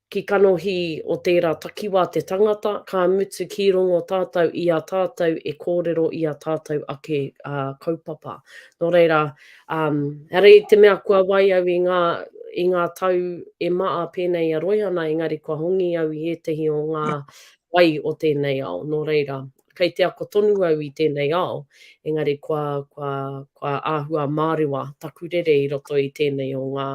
ki kanohi o tērā takiwā te tangata, ka mutu ki rongo tātou i a tātou e kōrero i a tātou ake, ā, kaupapa. Nō reira, Um, ehara i te mea kua wai au i ngā, i ngā tau e maa pēnei a Roihana, engari kua hongi au i ētehi o ngā wai o tēnei ao. Nō reira, kei te ako tonu au i tēnei ao, engari kua, kua, kua āhua mārewa taku rere i roto i tēnei o ngā,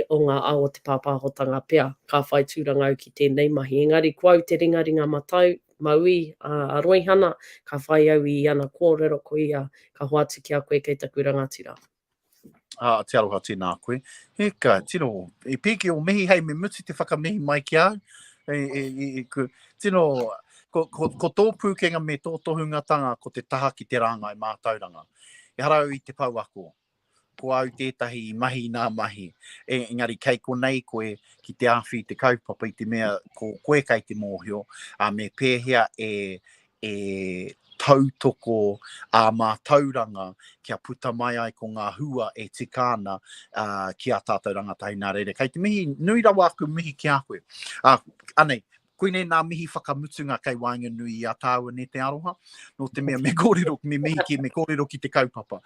o ngā ao o te pāpāhotanga pea, ka whai tūranga au ki tēnei mahi. Engari ko au te ringaringa matau, Maui, a Roihana, ka whai au i ana kōrero, ko ia ka hoatu ki a koe kei taku rangatira. Ā, te aroha tēnā koe. Heka, tino, e pīki o mihi hei me mutu te whakamihi mai ki a au. E, e, e, e, ko, tino, ko, ko, ko tō pūkenga me tō tohungatanga ko te taha ki te rāngai mātauranga. Ehara au i te pouako. ko au tētahi i mahi i nā mahi, e, engari kei konei koe ki te āwhi i te kaupapa i te mea ko koe kei te mōhio, ā, me pēhea e, e tautoko ā mātauranga kia puta mai ai ko ngā hua e tika ana ā, ki ā tātou rangatahi nā reira. Kei te mihi, nui rawa aku mihi ki a koe. Ā, anei, Koinei nā mihi whakamutunga kei waenganui i a tāua ne te aroha, nō te mea me kōrero, me mihi ki, me kōrero ki te kaupapa.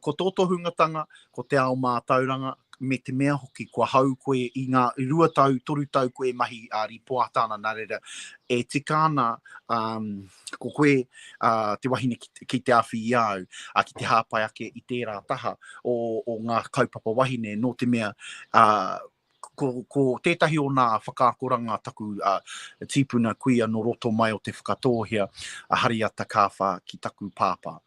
Ko tō tohungatanga, ko te ao mātauranga, me te mea hoki kua hau koe i ngā rua tau, toru tau koe e mahi a rīpoata ana, nā reira, e tika ana um, ko koe uh, te wahine ki, ki te awhi i a au, uh, ki te hāpai ake i tērā taha o, o ngā kaupapa wahine, nō te mea uh, ko, ko tētahi o nā whakaakoranga taku uh, tīpuna kuia nō roto mai o Te Whakatōhea, a Hariata Kāwhā ki taku pāpā.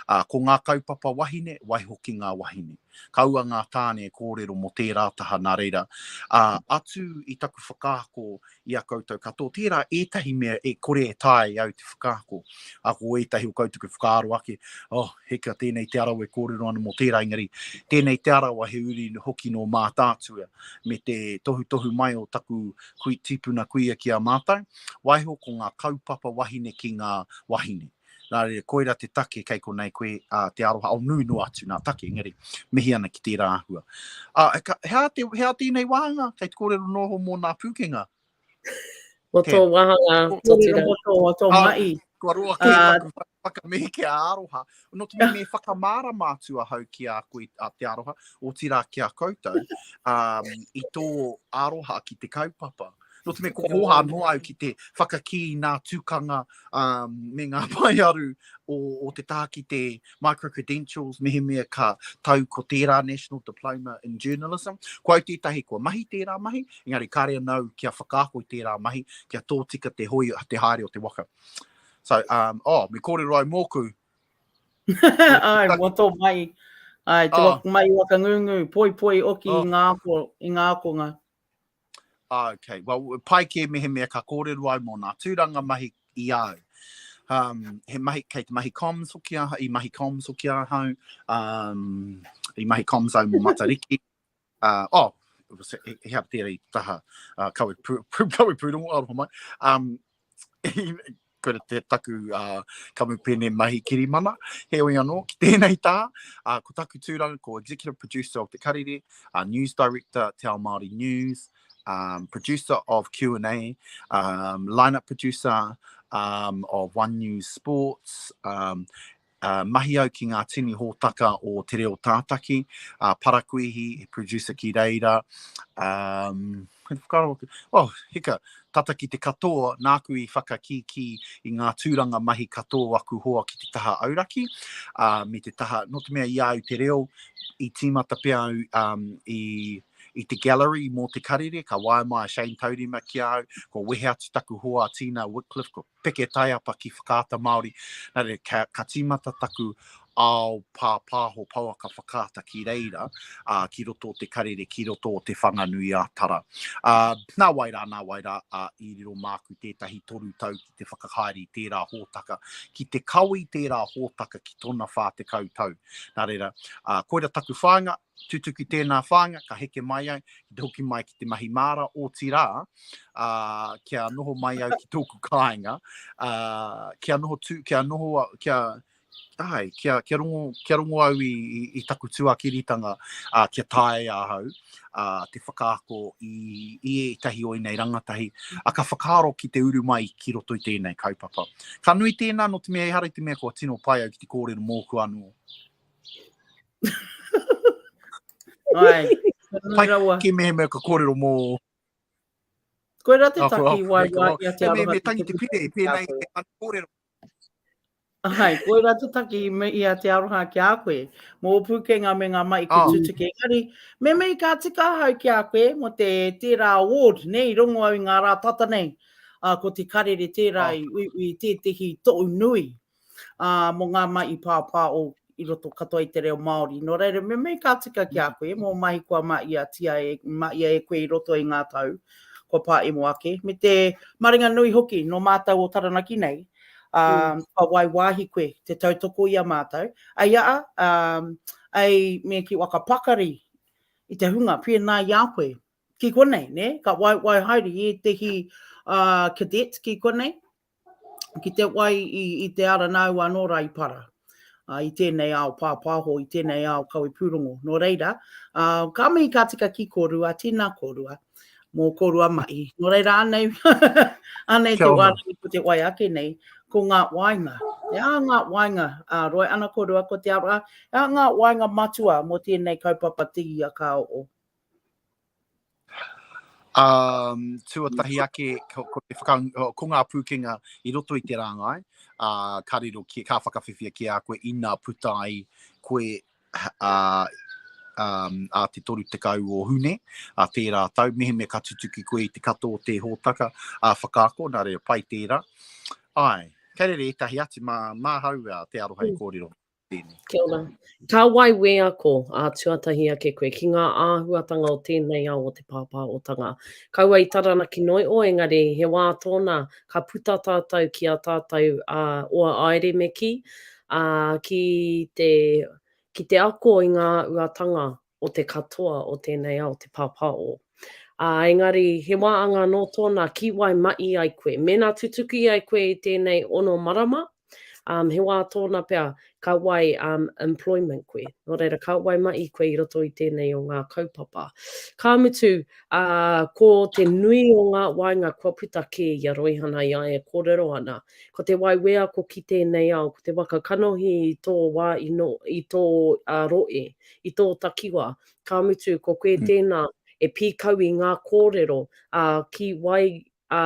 Uh, ko ngā kaupapa wahine, waihoki ngā wahine. Kaua ngā tāne e kōrero mō tērā taha nā reira. Uh, atu i taku whakaako i a koutou katoa, tērā ētahi mea e kore e taea e au te whakaako. A ko ētahi o koutou ke whakaaro ake, oh, heka tēnei Te Arawa e kōrero ana mō tērā, engari tēnei Te Arawa he uri hoki nō Mātaatua me te tohutohu mai o taku kui, tīpuna kuia ki a mātou, waiho ko ngā kaupapa wahine ki ngā wahine. Nā reira, koira te take kei konei koe, a, te aroha, o nui noa atu nā take, engari mihi ana ki tērā āhua. A, he aha, te, he aha tēnei wāhanga? Kei te kōrero noho mō nā pūkenga. Mō tō wāhanga, tō tira. Mō tō, tō mahi. Kua roa kē taku whakamihi ki a Aroha. Nō te mea me whakamārama atu ahau ki a koe a Te Aroha, otirā ki a koutou, um, i tō aroha ki te kaupapa. Nō te mea ko hōhā noa au ki te whakakī i nā tukanga um, me ngā paearu o, o te taha ki te micro-credentials, mehemea ka tau ko tērā National Diploma in Journalism. Ko au tētahi kua mahi tērā mahi, engari kāre anō kia whakaako i tērā mahi, kia tōtika te hoi, te haere o te waka. So, um, oh, me kōrero au mōku. Ai, mō tō mai. Ai, te oh. waka, mai waka ngungu, poi poi oki oh. i ngā ako, i ngā akonga. Ah, okay. Well, pai kē mehemea ka kōrero au mō nā tūranga mahi i a au. Um, he mahi, kei te mahi comms hoki ahau, i mahi comms hoki ahau, um, i mahi comms au mō Matariki. Uh, oh, he, he hapa tērā i taha uh, kawe, pū, kawe pūrongo, aroha mai. Um, Koira te taku uh, kamupene mahi kirimana. Heoi anō, ki tēnei tā, uh, ko taku tūranga ko Executive Producer of Te Karere, uh, News Director Te Ao Māori News, um, Producer of Q&A, um, Lineup Producer um, of One News Sports, um, Uh, mahi au ki ngā tini hōtaka o Te Reo Tātaki, uh, Parakuihi, he producer ki reira. Um, whakaaro, oh, hika, tata ki te katoa, nāku i whakakīkī i ngā tūranga mahi katoa o aku hoa ki te taha auraki, uh, me te taha, nō te mea i a au te reo, i tīmata pea au um, i, i te gallery mō te karere, ka waea mai a Shane Taurima ki a au, kua wehe atu taku hoa a Tina Wycliffe, kua peke taiapa ki Whakaata Māori, nā reira, ka, ka tīmata taku ao pāpāho pouaka whakaata ki reira, ā, ki roto o te karere, ki roto o Te Whanganui-a-Tara. Ā, nā wai rā, nā wai rā, ā, i riro māku tētahi toru tau ki te whakahaere i tērā hōtaka, ki te kawe i tērā hōtaka ki tōna 40 tau. Nā reira, ā, koira taku whāinga, tutuki tēnā whāinga, ka heke mai au, ki te hoki mai ki te mahi māra, otirā, ā, kia noho mai au ki tōku kāinga, ā, kia noho tū, kia noho, kia, āe, kia, kia rongo, kia rongo au i, i, i taku tuakiritanga, ā, kia taea ahau, ā, te whakaako i, i ētahi o ēnei rangatahi, ā, ka whakaaro ki te uru mai ki roto i tēnei kaupapa. Ka nui tēnā nō te mea ehara i te mea kua tino pai au ki te kōrero mōku anō. Ai, Pai rawa. Ki mehemea ka kōrero mō... Koira te taki wai wai i a te aroha. Me, me tangi te pire, pēnei te anu kōrero. Ai, koira te taki me i a te aroha ki a koe, mō ō pūkenga me ngā mahi ki oh. tutuki. Engari, me mihi ka tika ahau ki a koe mō te tērā award, ne, i rongo au i ngā rā tata nei, uh, ko te karere tērā oh. i uiui tētehi tohu nui ā, mō ngā mahi pāpāo i roto katoa i te reo Māori. Nō reira, me mihi ka tika ki a koe mō mahi kua mahiatia e, mahia e koe i roto i ngā tau kua pāemo ake, me te maringa nui hoki nō mātou o Taranaki nei, ā, mm. kua wai wāhi koe te tautoko i a mātou. Ai a, ā, ai me ki whakapakari i te hunga pēnā i a koe, ki konei, ne? Ka waiwai haere i ētehi uh, cadet ki konei, ki te wai i, i te ara nāu anō rā i para, uh, i tēnei ao pāpāho, i tēnei ao kawe pūrongo. Nō reira, uh, ka mihi ka tika ki kōrua, tēnā kōrua, mō kōrua mahi. Nō reira, anei, anei te wānanga ko te wai ake nei, ko ngā wainga. E a ngā wainga, uh, roe ana kōrua ko te ara, e a ngā wainga matua mō tēnei kaupapa te ia ka o. Um, tuatahi ake, ko, ko, te whaka, ko ngā pūkenga i roto i te rāngai, uh, ka riro ki, ka whakawhiwhia ki a koe ina puta ai koe uh, um, a te 30 o Hune, a tērā tau, mehemea ka tutuki koe i te katoa o te hōtaka a whakaako, nā reira pai tērā. Ai, kei reira ētahi atu mā, māhau uh, te aroha i mm. kōrero. tēnei. Kia ora. Ka wai wheako ā tuatahi ake koe ki ngā āhuatanga o tēnei ao o te pāpāotanga. Kaua i Taranaki noio engari he wā tōna ka puta tātou ki a tātou ā oa aere me kī, ā, ki te, ki te ako i ngā uatanga o te katoa o tēnei ao te pāpāo. Ā, engari he wā anga anō tōna ki wai maʻi ai koe. Mēnā tutuki ai koe i tēnei ono marama, um, he wā tōna pea ka wai um, employment koe. Nō reira, ka wai maʻi koe i roto i tēnei o ngā kaupapa. Ka mutu, ā, ko te nui o ngā waenga kua puta kē i a Roihana i a ia e kōrero ana. Ko te wai wheako ki tēnei ao, ko te waka kanohi i tō wā i, no, i tō uh, roe, i tō takiwā. Ka mutu, ko koe mm. tēnā e pīkau i ngā kōrero ā, ki wai, ā,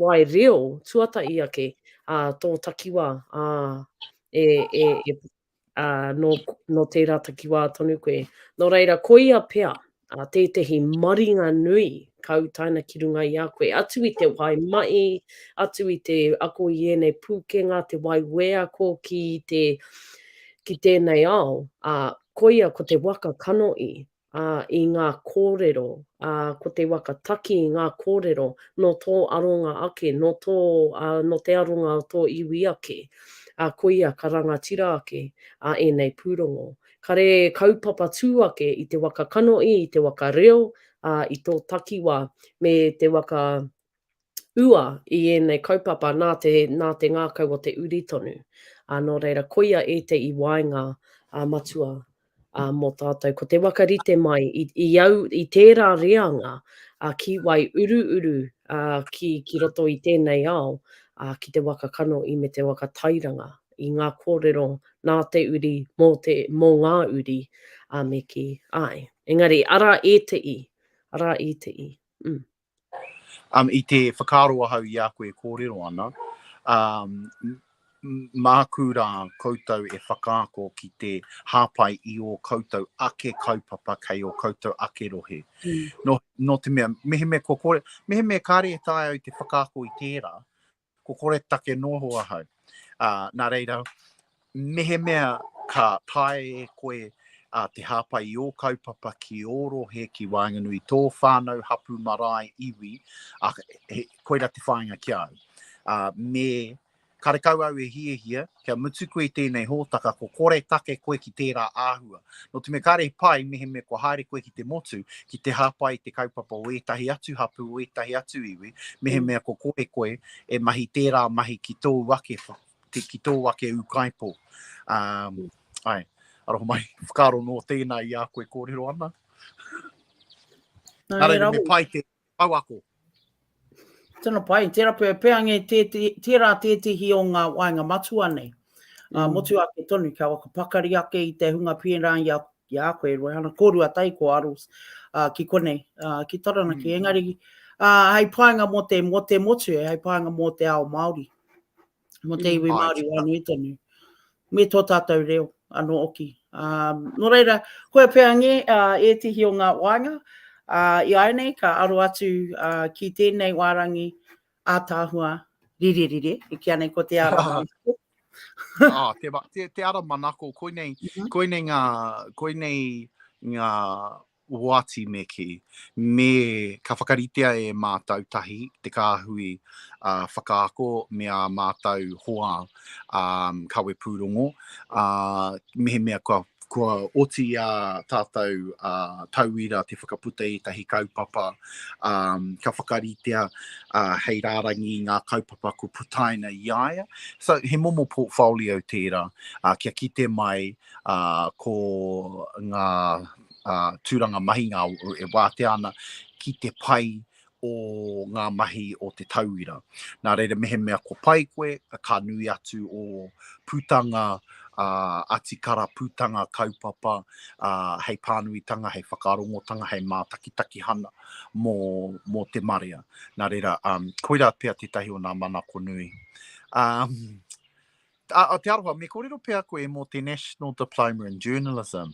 wai reo tuatahi ake ā, tō takiwā ā, e, e, e, ā, nō, nō tērā takiwā tonu koe. Nō reira, koia pea ā, tētehi maringa nui ka utaina ki runga i a koe. Atu i te wai mahi, atu i te ako i ēnei pūkenga, te wai wheako ki te, ki tēnei ao, ā, koia ko te waka kanohi, ā, i ngā kōrero, ā, ko te waka taki i ngā kōrero nō tō aronga ake, nō tō, ā, nō te aronga o tō iwi ake, ā, koia ka rangatira ake, ā, ēnei pūrongo. Kare kaupapa tū ake i te waka kanohi, i te waka reo, ā, i tō takiwā, me te waka. ua i ēnei kaupapa nā te, nā te ngākau o te uri tonu. Ā, nō reira, koia ētehi waenga ā, matua ā, mō tātou. Ko te whakarite mai i, i au, i tērā reanga ā, ki wai uruuru ā, ki, ki roto i tēnei ao, ā, ki te waka kanohi me te waka tairanga i ngā kōrero nā te uri, mō te, mō ngā uri, ā, me kī, āe. Engari, arā ētehi, arā ētehi, mm. Um, I te whakaaro ahau i a koe e kōrero ana, um, māku rā koutou e whakaako ki te hāpai i ō koutou ake kaupapa kei ō koutou ake rohe. Mm. Nō, nō te mea, mehemea kua kore, mehemea kāre e taea au te whakaako i tērā, ko koretake noho ahau. Ā, nā reira, mehemea ka taea e koe ā, te hāpai i ō kaupapa ki ō rohe, ki waenganui i tō whānau, hapū, marae, iwi, ā, he, koira te whāinga ki a au. Ā, me, karekau au e hiahia, kia mutu koe i tēnei hōtaka, ko koretake koe ki tērā āhua. Nō te mea kāre he pai mehemea kua haere koe ki te motu, ki te hāpai i te kaupapa o ētahi atu hapū, o ētahi atu iwi, mehemea ko kore koe e mahi tērā mahi ki tōu ake, ki tōu ake ūkaipō. Um, ai, aroha mai, whakaaro nō tēnā i a koe kōrero ana. Nā reira, me pai te pouako. Tino pai, tērā pea, peange tē, tērā tētehi o ngā waenga matua nei. Mm. Uh, motu ake tonu, kia whakapakari ake i te hunga pērā i a, i a koe, Roihana, kōrua tai ko Aros, uh, ki konei, uh, ki Taranaki. Mm. Engari, uh, hei painga mō te, mō te motu, hei painga mō te ao Māori. mō te iwi Māori whānui tonu, me tō tātou reo anō hoki. Um, nō reira, koia pea nge uh, ētehi o ngā waenga, uh, i āianei ka aro atu uh, ki tēnei wārangi ātaahua rirerire, e kīa nei ko te ara manako. ah, te, te, te ara manako, koinei, mm -hmm. koinei ngā, koinei ngā oati me kī, me ka whakaritea e mātou tahi te kāhui uh, whakaako me ā mātou hoa um, kawe pūrongo, uh, mehemea kua kua oti i a tātou uh, tauira te whakaputa ētahi kaupapa, um, ka whakaritea uh, hei rārangi i ngā kaupapa kua putaina i a ia. So, he momo portfolio tērā, uh, kia kite mai uh, ko ngā uh, tūranga mahi ngā e wātea ana ki te pai o ngā mahi o te tauira. Nā reira, mehemea ko pai koe, ka nui atu o putanga uh, atikara, putanga kaupapa, uh, hei pānuitanga, hei whakarongotanga, hei mātakitakihana mō, mō te marea. Nā reira, um, koirā pea tētahi o nā manako nui. Um, A, a Te Aroha, me kōrero pea koe mō te National Diploma in Journalism.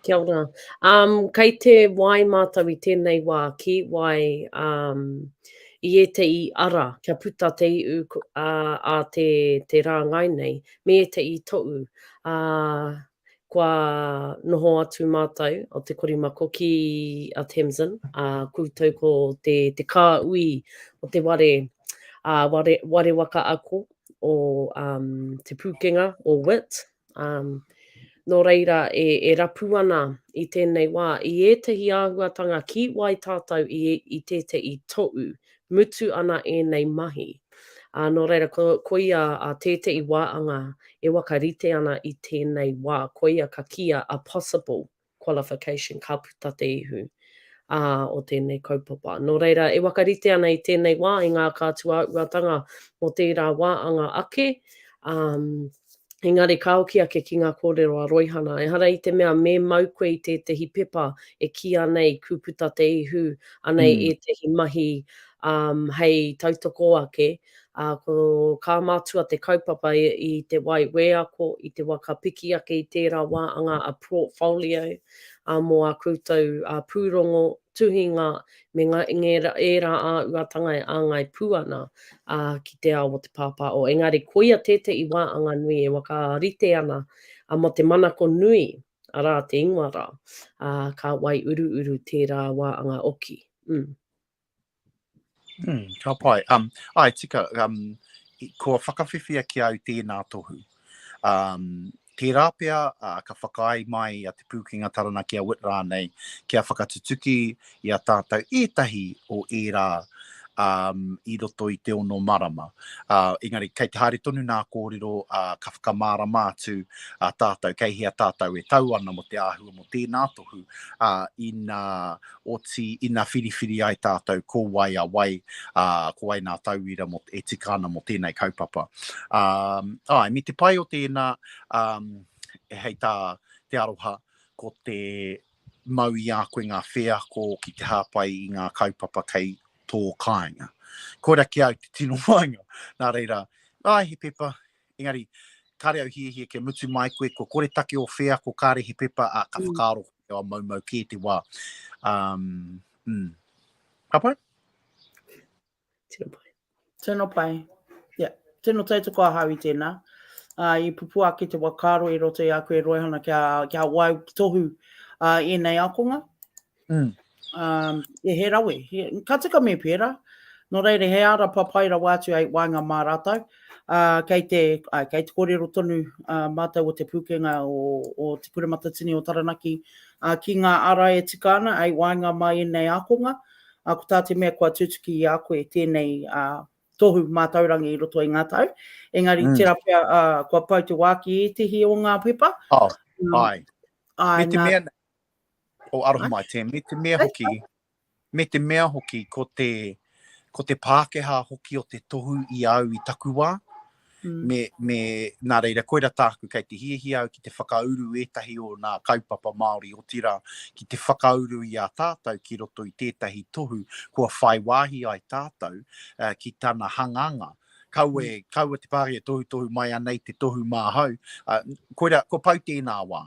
Kia ora. Um, kei te wai mātou i tēnei wā, ki wai um, i ētehi ara kia puta te iu a, a te, te rāngai nei, me ētehi tohu. Ā, kua noho atu mātou o Te Korimako ki a Tamsin, ā, koutou ko te, te kāhui o te ware, ā, ware, ware waka ako o um, Te Pūkenga o WIT. Um, nō reira, e, e rapu ana i tēnei wā, i ētahi āhuatanga ki wai tātou i, i tētahi tohu, mutu ana ēnei mahi. Ā, nō reira, ko, koia a tētehi wāanga e whakarite ana i tēnei wā, koia ka kīia a possible qualification ka puta te ihu, ā, o tēnei kaupapa. Nō reira, e whakarite ana i tēnei wā i ngā kātuaauatanga mō tērā wāanga ake, ā, Engari ka hoki ake ki ngā kōrero a Roihana, ehara i te mea me mau koe i tētehi pepa e kīia nei ku puta te ihu, anei mm. ētehi mahi um, hei tautoko ake, ā, ko kā mātua te kaupapa i, i te wai wēako, i te waka piki ake i tērā wāanga a portfolio ā, mō ā koutou ā, pūrongo, tuhinga me ngā, ngērā, ērā āhuatanga e āngai pū ana ā, ki te ao o te pāpāo. Engari koia tētehi wāanga nui e whakarite ana ā, mō te manako nui, arā, te ingoa rā, ā, ka waiuruuru tērā wāanga oki. Mm. Mm, ka pai. Um, ai, tika, um, kua whakawhiwhia ki au tēnā tohu. Um, tērā pea uh, ka whakaae mai a Te Pūkenga Taranaki a Wit rānei kia whakatutuki i a tātou ētahi o ērā um, i roto i te ono marama. Uh, engari, kei te haere tonu nā kōrero, uh, ka whakamārama atu uh, tātou, kei hea tātou e tau ana mō te āhua mō tēnā tohu, uh, ina oti, ina whiriwhiri ai tātou ko wai a wai, uh, ko wai nā tauira mō, e tika ana mō tēnei kaupapa. Um, ai, me te pai o tēnā, um, hei tā Te Aroha, ko te mau i a koe ngā wheako ki te hāpai i ngā kaupapa kei tō kāinga. Koira ki au te tino whāinga. Nā reira, ai he pepa, engari, kāre au hiahia kia mutu mai koe, kua kore take o wheako, kāre he pepa, ā, ka mm. whakaaro koe, maumau kē te wā. Um, mm. Ka pai? Tino pai. Tino pai. Yeah. Tino tautoko ahau i tēnā. Uh, i pupū ake te whakaaro i roto i a koe Roihana kia, kia wai tohu uh, ēnei ākonga. Mm. Um, e he rawe. He, ka tika me pērā. Nō reira, he ara papai rawa atu ai waenga mā rātou. Uh, kei, te, uh, kei te kōrero tonu uh, mātou o Te Pūkenga o, o Te Kura Matatini o Taranaki uh, ki ngā ara e tika ana ai waenga mā ēnei ākonga. Ā, ko tā te mea kua tutuki i a koe tēnei ā, tohu mātaurangi i roto i ngā tau. Engari, mm. tērā pea, ā, kua pau te wā ki ētehi o ngā pepa. Oh, um, ai. Ai, me te nā... mea, o oh, aroha mai te, me te mea hoki, me te mea hoki ko te, ko te Pākehā hoki o te tohu i au i taku wā, Mm. Me, me, nā reira, koira tāku kei te hiahia au ki te whakauru ētahi o nā kaupapa Māori, otirā, ki te whakauru i a tātou ki roto i tētahi tohu kua whai wāhi ai tātou uh, ki tana hanganga. Kaua, mm. kaua te Pākehā tohutohu mai anei te tohu māhau. Uh, koira, kua pau tēnā wā.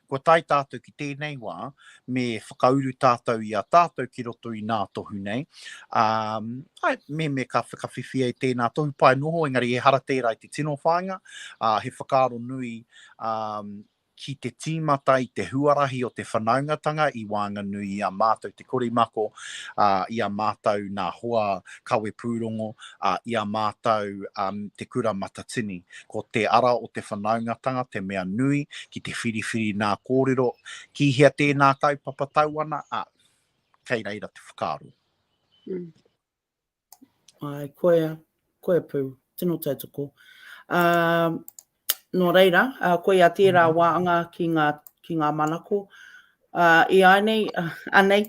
Kua tae tātou ki tēnei wā, me whakauru tātou i a tātou ki roto i nā tohu nei. Um, ai, me me ka whakawhiwhia i tēnā tohu pai noho, engari ehara tērā i te tino whāinga, uh, he whakaaro nui um, ki te tīmata i te huarahi o te whanaungatanga i waenganui i a mātou te korimako, uh, i a mātou nā hoa kawe pūrongo, uh, i a mātou um, te kura matatini. Ko te ara o te whanaungatanga te mea nui ki te whiriwhiri nā kōrero, ki hea tēnā kaupapa tau ana, ā, kei reira te whakaaro. Mm. Ai, koia, koia pū, tino tautoko. Uh, nō reira, uh, koia tērā mm -hmm. wāanga ki ngā, ki ngā manako. Uh, I ānei, uh, anei,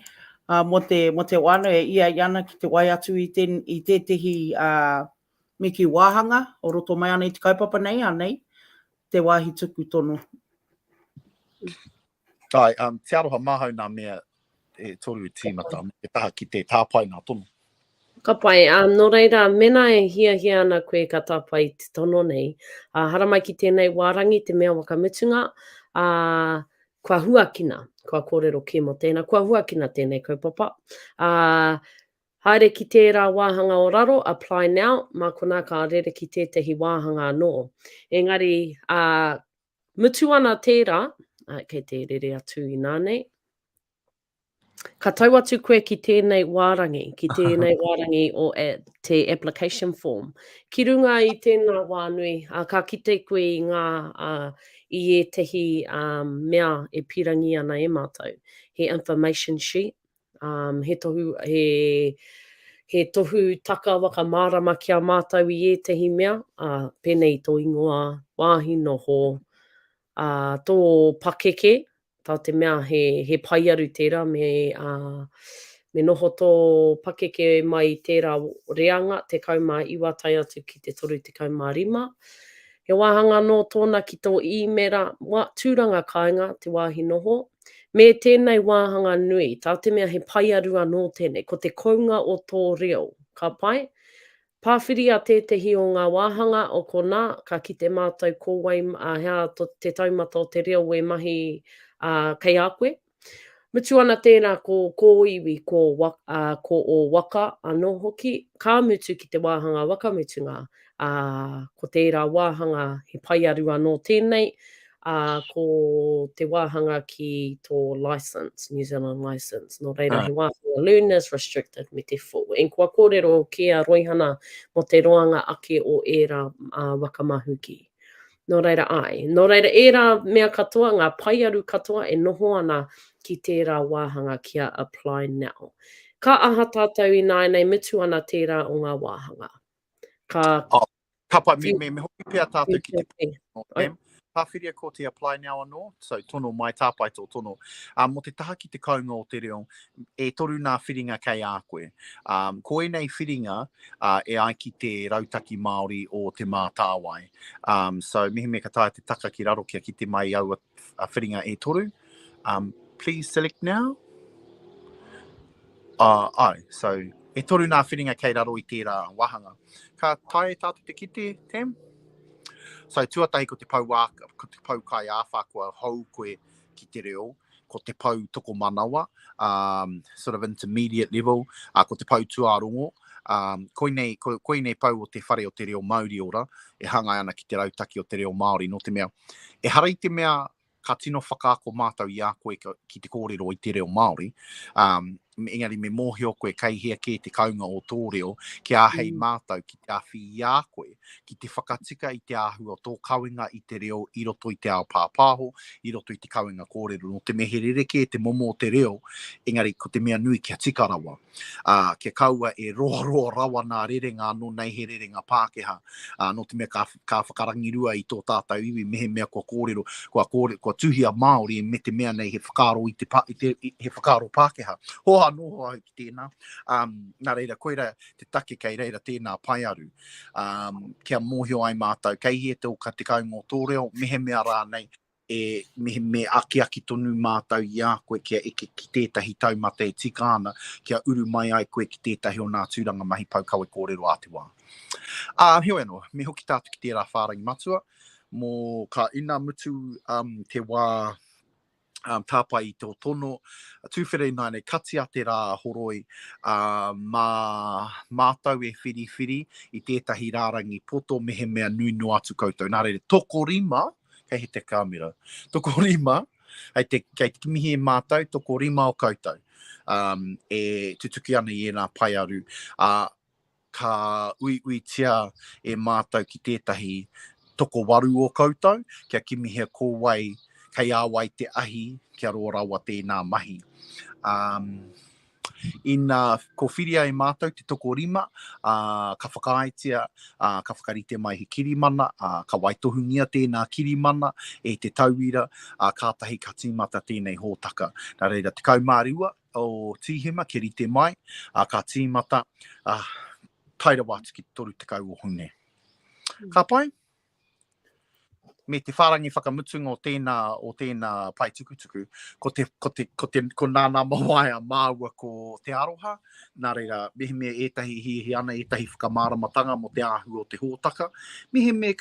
uh, mō te, mō te wānau e ia i ana ki te wai atu i, te, i tētehi uh, Me kī wāhanga o roto mai ana i te kaupapa nei, anei te wāhi tuku tono. Ai, um, te aroha māhau nā mea e toru e tīmata, me te taha ki te tāpae nā tono. Ka pai, um, nō reira, mēnā e hiahia ana koe ka tāpae i te tono nei, uh, haramai ki tēnei wārangi, te mea whakamutunga, uh, kua huakina, kua kōrero kē mō tēnā, kua huakina tēnei kaupapa. Uh, Haere ki tērā wāhanga o raro, apply now, mā konā ka rere ki tētahi wāhanga anō. Engari, ā, mutu ana tērā, ā, kei te rere atu inānei, ka tau atu koe ki tēnei wārangi, ki tēnei wārangi o e, te application form. Ki runga i tēnā wānui, ā, ka kite koe i ngā, ā, i ētahi, ā, mea e pīrangi ana e mātou. He information sheet, Um, he tohu, he, he tohu taka whakamārama ki a mātou i ētahi mea, uh, pēnei i tō ingoa, wāhi noho, uh, tō pakeke, tā te mea he, he paearu tērā me, uh, me noho tō pakeke mai i tērā reanga, 19 tae atu ki te 35. He wāhanga anō tōna ki tō īmera, wa, tūranga kāinga, te wāhi noho, Me tēnei wāhanga nui, tā te mea he paearu anō tēnei, ko te kounga o tō reo. Ka pai? Pāwhiria tētehi o ngā wāhanga o konā, ka kite mātou ko wai, ā, he aha te taumata o te reo e mahi, ā, kei a koe. Mutu ana tērā ko kōiwi, ko, ā, ko ō waka anō hoki, ka mutu ki te wāhanga whakamutunga, ā, ko tērā wāhanga he paearu anō tēnei, ā, ko te wāhanga ki tō licence, New Zealand licence, nō reira he wāhanga learners restricted me te full. And kua kōrero kē a Roihana mō te roanga ake o ērā waka mahuki. Nō reira, āe. Nō reira, ērā mea katoa, ngā paearu katoa e noho ana ki tērā wāhanga kia apply now. Ka aha tātou ināianei mutu ana tērā o ngā wāhanga? Ka... Oh, ka pai, me, me, me hoki pea tātou ki te... Ai. Pāwhiria ko te apply now anō, so tono mai, tāpae tō tono. Um, mō te taha ki te kounga o te reo, e toru nā whiringa kei a koe. Um, ko ēnei whiringa uh, e ai ki te rautaki Māori o Te Mātāwai. Um, so, mehemea ka taea te taka ki raro kia kite mai aua whiringa e toru. Um, please select now. Uh, ai, so, e toru nā whiringa kei raro i tērā wāhanga. Ka taea e tātou te kite, Tam? So, tuatahi ko te pou, wā, ko te pou kai āwhā kua hou koe ki te reo, ko te pou tokomanawa, um, sort of intermediate level, uh, ko te pou tuarongo, um, koinei, ko, koinei pou o te whare o te reo Mauriora, e hāngai ana ki te rautaki o te reo Māori, nō te mea, ehara i te mea ka tino whakaako mātou i a koe ki te kōrero i te reo Māori, um, engari me mōhio koe kei hea kē te kounga o tō reo, kia āhei mm. mātou ki te awhi i a koe, ki te whakatika i te āhua o tō kawenga i te reo i roto i te ao pāpāho, i roto i te kawenga kōrero. Nō te mea he rerekē te momo o te reo, engari ko te mea nui kia tika rawa. Ā, kia kaua e roaroa rawa nā rerenga anō nei he rerenga Pākehā, ā, nō te mea ka, ka whakarangirua i tō tātou iwi mehemea kua kōrero, kua kōrero, kua tuhia Māori me te mea nei he whakaaro i te, pa, i te, i, he whakaaro Pākehā. Hoa anō ahau ki tēnā. Um, nā reira, koira te take kei reira tēnā paearu, um, kia mōhio ai mātou, kei hea te oka te kaunga o tō reo, mehemea rānei, e, me, me akiaki tonu mātou i a koe kia eke ki tētahi taumata e tika ana, kia uru mai ai koe ki tētahi o nā tūranga mahi pou kawe kōrero a te wā. Ā, heoi anō, me hoki tātou ki tērā whārangi matua, mō ka ina mutu um, te wā um, tāpae i tō tono, tūwhera ināianei, katia te rā horoi, uh, mā mātou e whiriwhiri i tētahi rārangi poto mehemea nui noa atu koutou. Nā reira, tokorima, kei he te kāmera, tokorima, hei te, kei te mihi e mātou, tokorima o koutou, um, e tutuki ana i ēnā paearu. Uh, ka uiuitia e mātou ki tētahi tokowaru o koutou, kia kimihia ko wai, kei a wai te ahi kia roa rawa tēnā mahi. Um, ina kōwhiria e mātou te tokorima, ā, ka whakaaetia, ā, ka whakarite mai he kirimana, ā, ka waitohungia tēnā kirimana e te tauira, ā, kātahi ka tīmata tēnei hōtaka. Nā reira, 12 o Tīhema kia rite mai, ā, ka tīmata, ā, tae rawa atu ki te 30 o Hune. Ka pai? Me te whārangi whakamutunga o tēnā, o tēnā pae tukutuku, ko te, ko te, ko te, ko Nānā Mawaea māua ko Te Aroha, nā reira, mehemea ētahi hiahia ana ētahi whakamāramatanga mō te āhua o te hōtaka, mehemea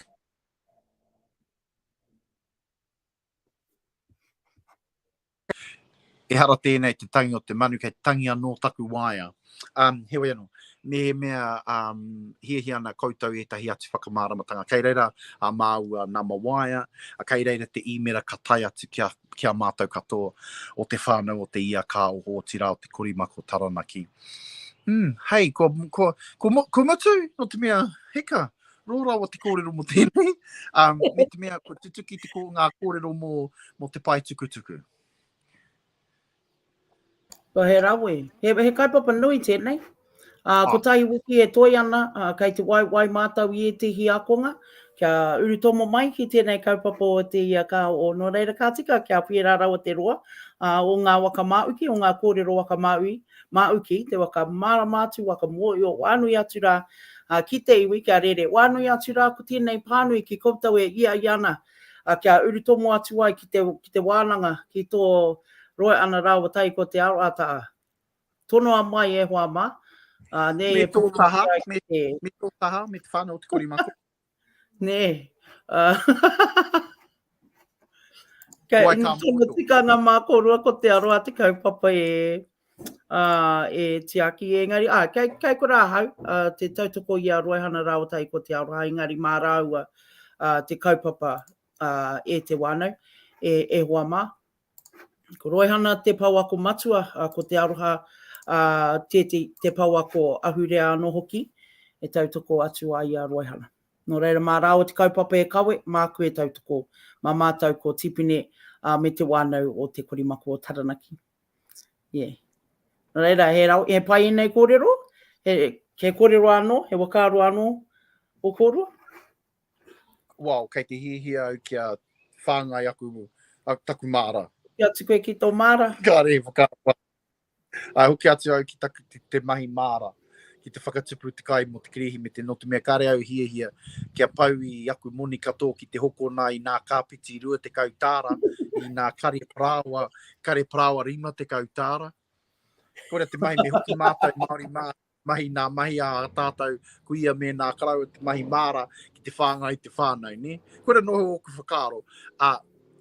Ehara tēnei te tangi o te manu, kei te tangi anō taku waea. Um, heoi anō, mehemea um, hiahia ana koutou ētahi atu whakamāramatanga, kei reira a māua nama waea, kei reira te īmera ka tae atu ki a, ki a mātou katoa o te whānau o te ia ka oho, otirā o te korimako Taranaki. Mm, hei, kua, kua, kua, kua mutu, no te mea, heka, rō rawa te kōrero mō tēnei, um, me te mea kua tutuki te kō, ngā kōrero mō, mō te pae tukutuku. Ko he rawe. He, he kaupapa nui tēnei. Uh, ko tahi wiki e toi ana, uh, kei te waiwai mātou i ētehi akonga, kia urutomo mai ki tēnei kaupapa o te ia ka o. Nō reira ka tika kia pērā rawa te roa uh, o ngā waka māuki, o ngā kōrero waka māui, māuki, te waka mārama atu, waka mōio, wānui atu rā uh, ki te iwi, kia rere wānui atu rā ko tēnei pānui ki koutou e ia i ana, uh, kia urutomo atu ai ki te, ki te wānanga, ki tō roe ana rāua tahi ko Te Aroataa. Tonoa mai e hoa mā. Uh, nē, me tō taha, me, me tō taha, me te whānau o te korimako. Nē. Uh, Kei tōna tikanga mā kōrua ko Te Aroa te kaupapa e, uh, e tiaki. Engari, ah, kei, kei kora ahau uh, te tautoko i a Roehana rāua tahi ko Te Aroha, engari mā rāua uh, te kaupapa uh, e te wānau, e, e hoa mā. Ko Roehana te pouako matua, uh, ko Te Aroha uh, te, te, te pouako ahurea anō hoki e tautoko atu ai i a Roehana. Nō reira, mā rāua te kaupapa e kawe, māku e tautoko, mā mātou ko Tipene ā, me te wānau o Te Korimako o Taranaki. Yeah. Nō reira, he, rau, he pai ēnei kōrero, he, he kōrero anō, he whakaaro anō o kōrua? Well, kei te hiahia au kia whāngai aku, taku māra. Hoki atu koe ki tō māra. Kāre he whakaaro. Ā, hoki atu au ki taku, te, te mahi māra, ki te whakatupu te kai mō te Kirihimete, nō te mea kāre au hiahia kia pau i aku moni katoa ki te hokona i nā kāpiti 20 tāra, i nā kare parāoa, kare parāoa 50 tāra. Koira te mahi me hoki mātou Māori mā, mahi nā mahi a tātou kuia me nā karaua te mahi māra ki te whāngai i te whānau, nē? Koira noho ōku whakaaro, ā,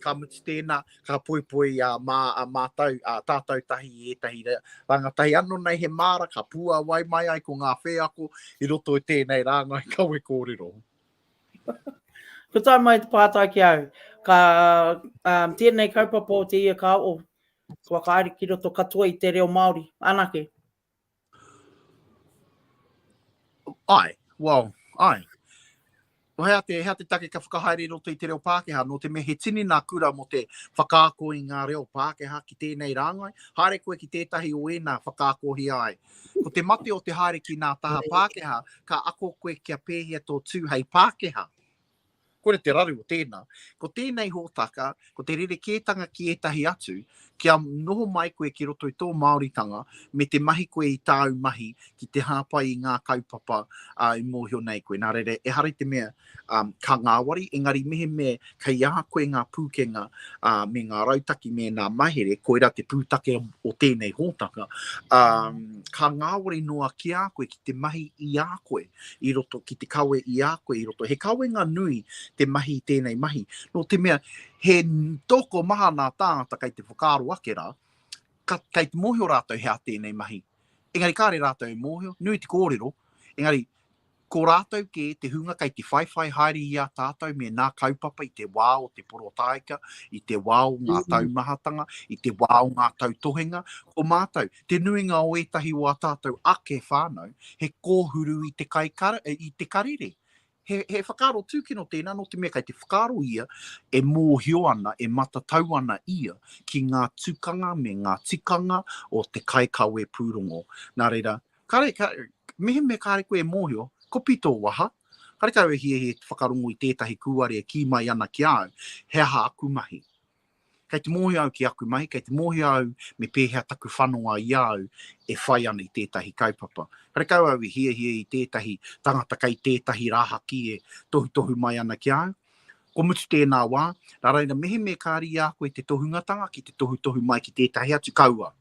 ka mutu tēnā, ka poipoi a, mā, a mātou, a tātou tahi i ētahi rangatahi anō nei he māra ka pūāwai mai ai ko ngā wheako i roto i tēnei rāngai kawe kōrero. Ko tae mai te pātai ki au, ka, um, tēnei kaupapa o te ia ka o, kua whakaari ki roto katoa i te reo Māori, anake. Ai, well, ai. Well, hea te, hea te take ka whakahaere i roto i te reo Pākehā, nō te mea he tini nā kura mō te whakaako i ngā reo Pākehā ki tēnei rāngai, haere koe ki tētahi o ēnā whakaakohia ai. Ko te mate o te haere ki nā taha Pākehā, ka ako koe kia pēhea tō tū hei Pākehā. Koira te raru o tēnā. Ko tēnei hōtaka, ko te rerekētanga ki ētahi atu, kia noho mai koe ki roto i tō Māoritanga me te mahi koe i tāu mahi ki te hāpai i ngā kaupapa i mōhio nei koe. Nā reira, ehara i te mea ka ngāwari, engari mehemea kei a koe ngā pūkenga me ngā rautaki me ngā mahere, koirā te pūtake o tēnei hōtaka, ka ngāwari noa ki a koe ki te mahi i a koe. i roto, ki te kawe i a koe i roto. He kawenga nui te mahi i tēnei mahi. Nō te mea, he tokomaha nā tāngata kei te whakaaro ake rā, ka, kei te mōhio rātou he aha tēnei mahi. Engari kāre rātou e mōhio, nui te kōrero, engari ko rātou kē te hunga kei te whaiwhai haere i a tātou me nā kaupapa i te wā o te porotāika, i te wā o ngā taumahatanga, i te wā o ngā tautohenga, ko mātou, Te nuinga o ētahi o ā tātou ake whānau, he kōhuru i te kai kara, i te karere. He, he whakaaro tūkino tēnā, nō te mea kei te whakaaro ia e mōhio ana, e matatau ana ia ki ngā tukanga me ngā tikanga o te kaikawe pūrongo. Nā reira, kare, kare, mehemea kāre koe e mōhio, kopi tō waha, karekau e hiahia te whakarongo i tētahi kūare e kī mai ana ki a au, he aha aku mahi. Kei te mōhio au ki aku mahi, kei te mōhio au me pēhea taku whanonga i a au e whai ana i tētahi kaupapa. Karekau au i hiahia i tētahi tangata kei tētahi rāhaki e tohutohu mai ana ki a au. Kua mutu tēnā wā, nā reira mehemea kāre i a koe te tohungatanga ki te tohutohu mai ki tētahi atu, kaua.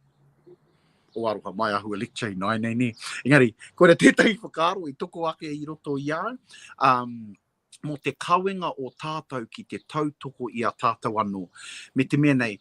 O aroha mai ahua lecture ināianei nē. Engari, koira tētahi whakaaro i toko ake i roto i a au. Um, mō te kawenga o tātou ki te tautoko i a tātou anō. Me te mea nei,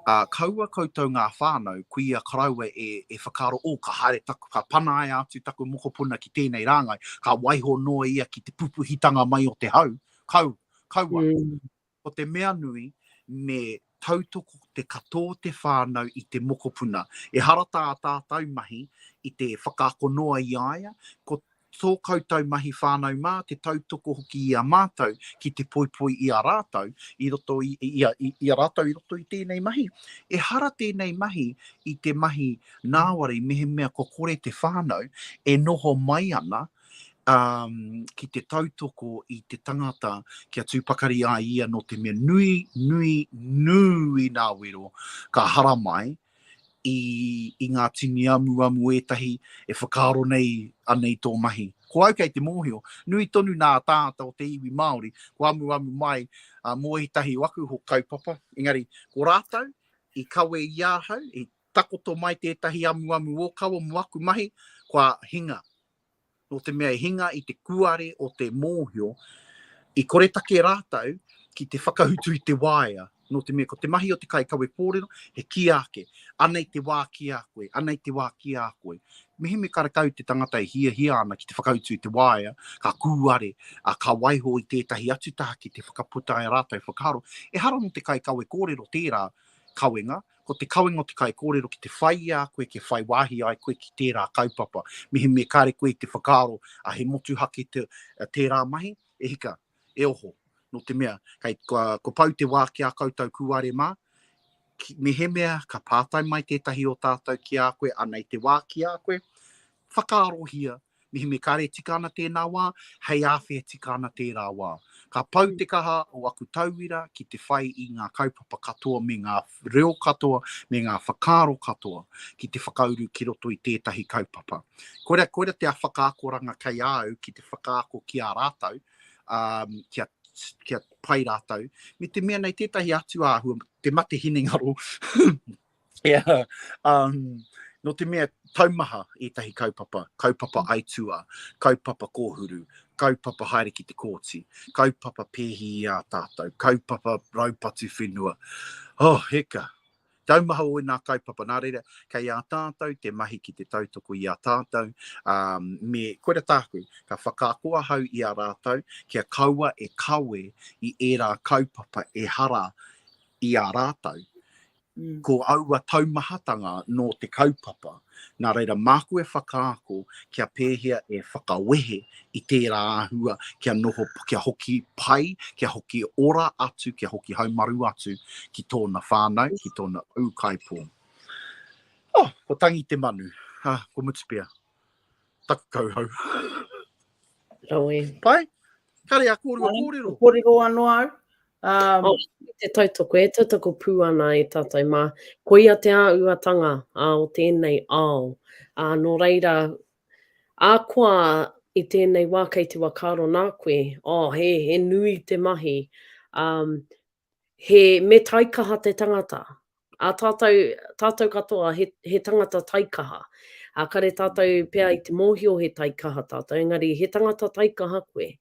ā, kaua koutou ngā whānau, kuia koroua e, e whakaaro, oh, ka haere taku, ka panaia atu taku mokopuna ki tēnei rāngai, ka waiho noa ia ki te pupuhitanga mai o te hau. Kau, kaua. Mm. Ko te mea nui, me tautoko te katoa o te whānau i te mokopuna. Ehara tā tātou mahi i te whakaako noa i a ia, ko tō koutou mahi whānau mā te tautoko hoki i a mātou ki te poipoi i a rātou i roto i, i, i, i a rātou i roto i tēnei mahi. Ehara tēnei mahi i te mahi nāwari mehemea kua kore te whānau e noho mai ana um, ki te tautoko i te tangata kia tū pakari ai ia nō te mea nui, nui, nui nā wero ka haramai i, i ngā tini amuamu ētahi e whakaaro nei anei tō mahi. Ko au kei te mōhio, nui tonu nā tāngata o te iwi Māori, ko amuamu mai uh, mō ētahi o aku ho kaupapa, engari ko rātou i kawe i ahau, i takoto mai tētahi amuamu ōkawa mō aku mahi, kua hinga. Nō te mea i hinga i te kuare o te mōhio, i koretake rātou ki te whakautu i te waea, nō te mea ko te mahi o te kaikawe kōrero, he kī ake, anei te wā ki a koe, anei te wā ki a koe. Mehemea karekau te tangata e hiahia ana ki te whakautu i te waea, ka kūare, ā, ka waiho i tētahi atu taha ki te whakaputa i a rātou whakaaro, ehara nō te kaikawe kōrero tērā kawenga, ko te kawenga o te kaikōrero ki te whai i a koe kia whai wāhi ai koe ki tērā kaupapa. Mehemea kāre koe i te whakaaro, a he motuhake te, tērā mahi, E hika, e oho, nō te mea, kei, kua, kua pau te wā ki a koutou kūare mā, ki, mehemea ka pātai mai tētahi o tātou ki a koe, anei te wā ki a koe, whakaarohia, mehemea kāre e tika ana tēnā wā, hei āwhea tika ana tērā wā. Ka pau te kaha o aku tauira ki te whai i ngā kaupapa katoa me ngā reo katoa, me ngā whakaaro katoa ki te whakauru ki roto i tētahi kaupapa. Koira, koira te whakaakoranga kei a au ki te whakaako ki a rātou, um, kia, kia pai rātou. Me te mea nei tētahi atu āhua, te mate hinengaro, yeah, um, nō te mea taumaha ētahi kaupapa, kaupapa aituā, kaupapa kōhuru, kaupapa haere ki te kōti, kaupapa pēhi i a tātou, kaupapa raupatu whenua. Oh, heka! Taumaha o ēnā kaupapa, nā reira, kei a tātou te mahi ki te tautoko i a tātou, ā, me, koira tāku, ka whakaako ahau i a rātou kia kaua e kawe i ērā kaupapa ehara i a rātou, Ko aua taumahatanga nō te kaupapa, nā reira māku e whakaako kia pēhea e whakawehe i tērā āhua kia noho, kia hoki pai, kia hoki ora atu, kia hoki haumaru atu ki tōna whānau, ki tōna ūkaipō. Oh, ko Tangi te manu. Ah, ko mutu pea. Taku kauhau. Rawe. Pai? Kare a kōrua kōrero. Kōrero anō au. Um, oh, te tautoko, e tautoko pū ana e tātou mā. Koia te āuatanga a, o tēnei ao. Ā, nō reira, akoa i tēnei wā kei te whakaaro nā koe, oh, he, he nui te mahi. Um, he, me taikaha te tangata. Ā tātou, tātou katoa, he, he tangata taikaha. Ā, kare tātou pea i te mōhio he taikaha tātou, engari he tangata taikaha koe.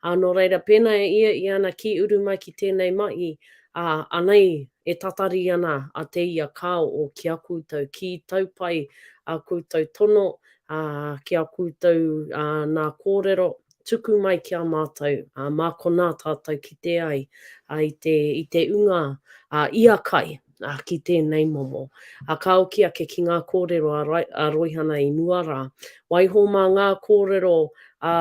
Ā, nō reira, pēnā e ia i ana ki uru mai ki tēnei mahi, ā, anei e tatari ana a Te Ia Kāo'o ki a koutou, ki tau pai ā koutou tono, ā, ki a koutou, ā, nā kōrero, tuku mai ki a mātou, ā, mā konā tātou kite ai, ā, i te, i te unga, ā, ia kai, ā, ki tēnei momo. Ā, ka oki ake ki ngā kōrero a, Rai, a Roihana i mua rā. Waiho mā ngā kōrero, ā,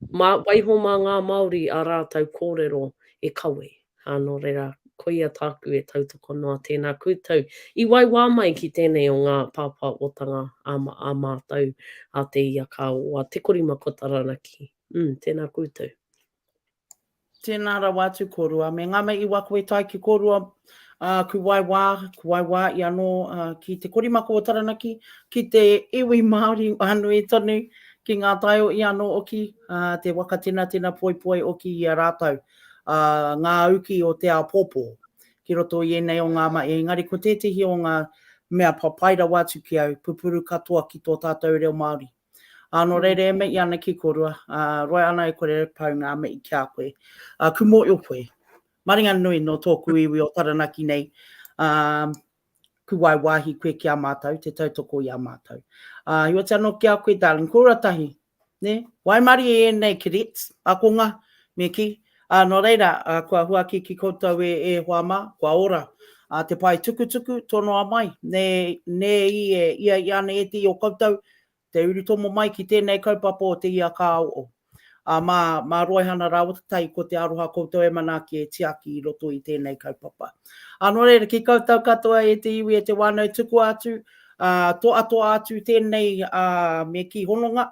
mā, waiho mā ngā Māori ā rātou kōrero e kawe. Ā, nō reira, koia tāku e tautoko noa tēnā koutou i wai wā mai ki tēnei o ngā pāpāotanga a, a mātou, a Te Iaka o a Te Korima ko Taranaki. Mm, tēnā koutou. Tēnā rawa atu kōrua. Me ngā mei i wako e tae ki kōrua, ā, ku wai wā, ku wai wā i anō ā, ki Te Korimako o Taranaki, ki te iwi Māori whānui tonu, ki ngā taio i anō oki, ā, te waka tenatena poipoi oki i a rātou. ā, ngā uki o te āpōpō ki roto i ēnei o ngā mahi. Engari ko tētehi o ngā mea papai rawa atu ki au, pupuru katoa ki tō tātou reo Māori. Ā, nō reira e mihi ana ki kōrua, ā, roa ana e kore pau ngā mihi ki a koe. Ā, ku mōhio koe. Maringa nui nō tōku iwi o Taranaki nei, ā, ku wai wāhi koe ki a mātou, te tautoko i a mātou. Ā, heoti anō ki a koe, darling, kōrua tahi, nē? Waimarie ēnei cadets, akonga, me kī. Ā, nō reira, ā, kua huaki ki koutou e, e hoa mā, kua ora. Ā, te pae tukutuku, tonoa mai, nē, nē i e ia i ana ētehi o koutou, Te urutomo mai ki tēnei kaupapa o te ia kāoo. Ā, mā, mā Roihana rāua tahi ko te aroha koutou e manaaki e tiaki i roto i tēnei kaupapa. Ā, nō reira, ki koutou katoa e te iwi e te wānau tukua atu, ā, toatoa atu tēnei, ā, me kī hononga,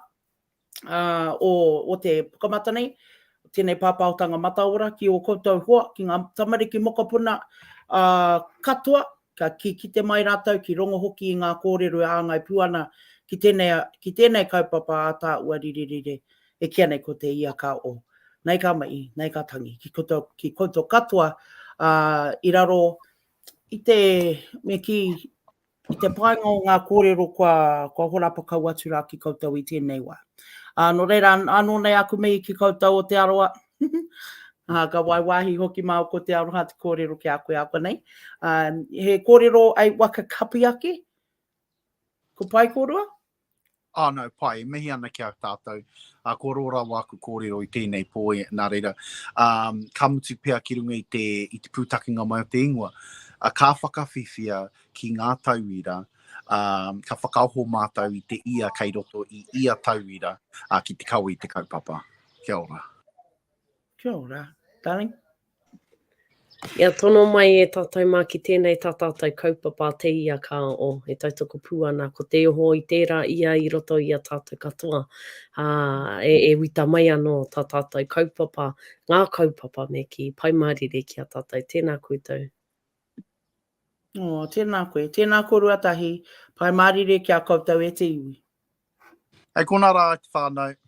ā, o, o te pukamata nei, tēnei pāpāotanga mataora ki ō koutou hoa, ki ngā tamariki mokopuna, ā, katoa, ka ki kite mai rātou, ki rongo hoki i ngā kōrero e āngai pū ana ki tēnei, ki tēnei kaupapa ātaahua rirerire e kīia nei ko te ia ka o. Nei ka mahi, nei ka tangi, ki koutou, ki koutou katoa, ā, i raro i te, me kī, i te painga o ngā kōrero kua, kua horapa kau atu rā ki koutou i tēnei wā. Ā, nō reira, anō nei aku mihi ki koutou o Te Arawa, ā, ka wai wāhi hoki māu ko Te Aroha te kōrero ki a koe ākonei. Ā, he kōrero ai waka kapi ake? Ko pai kōrua? Ah, no, pai, e mihi ana ki a tātou. Uh, kua roa rawa aku kōrero i tēnei pō, e, nā reira, um, ka mutu pea ki runga i te, i te pūtakenga mai o te ingoa. Uh, ka whakawhiwhia ki ngā tauira, um, ka whakaoho mātou i te ia kei roto i ia tauira uh, ki te kawe i te kaupapa. Kia ora. Kia ora, darling. Ia tono mai e tātou mā ki tēnei tā tātou kaupapa te ia ka o e tautoko pū ana ko te oho i tērā ia i roto i a tātou katoa ā, e, e wita mai anō tā tātou kaupapa, ngā kaupapa me kī, Pai Mārire ki a tātou. Tēnā koutou. Oh, tēnā koe. Tēnā kōrua tahi. Pai mārire ki a koutou e te iwi. Hei konā rā e te whānau.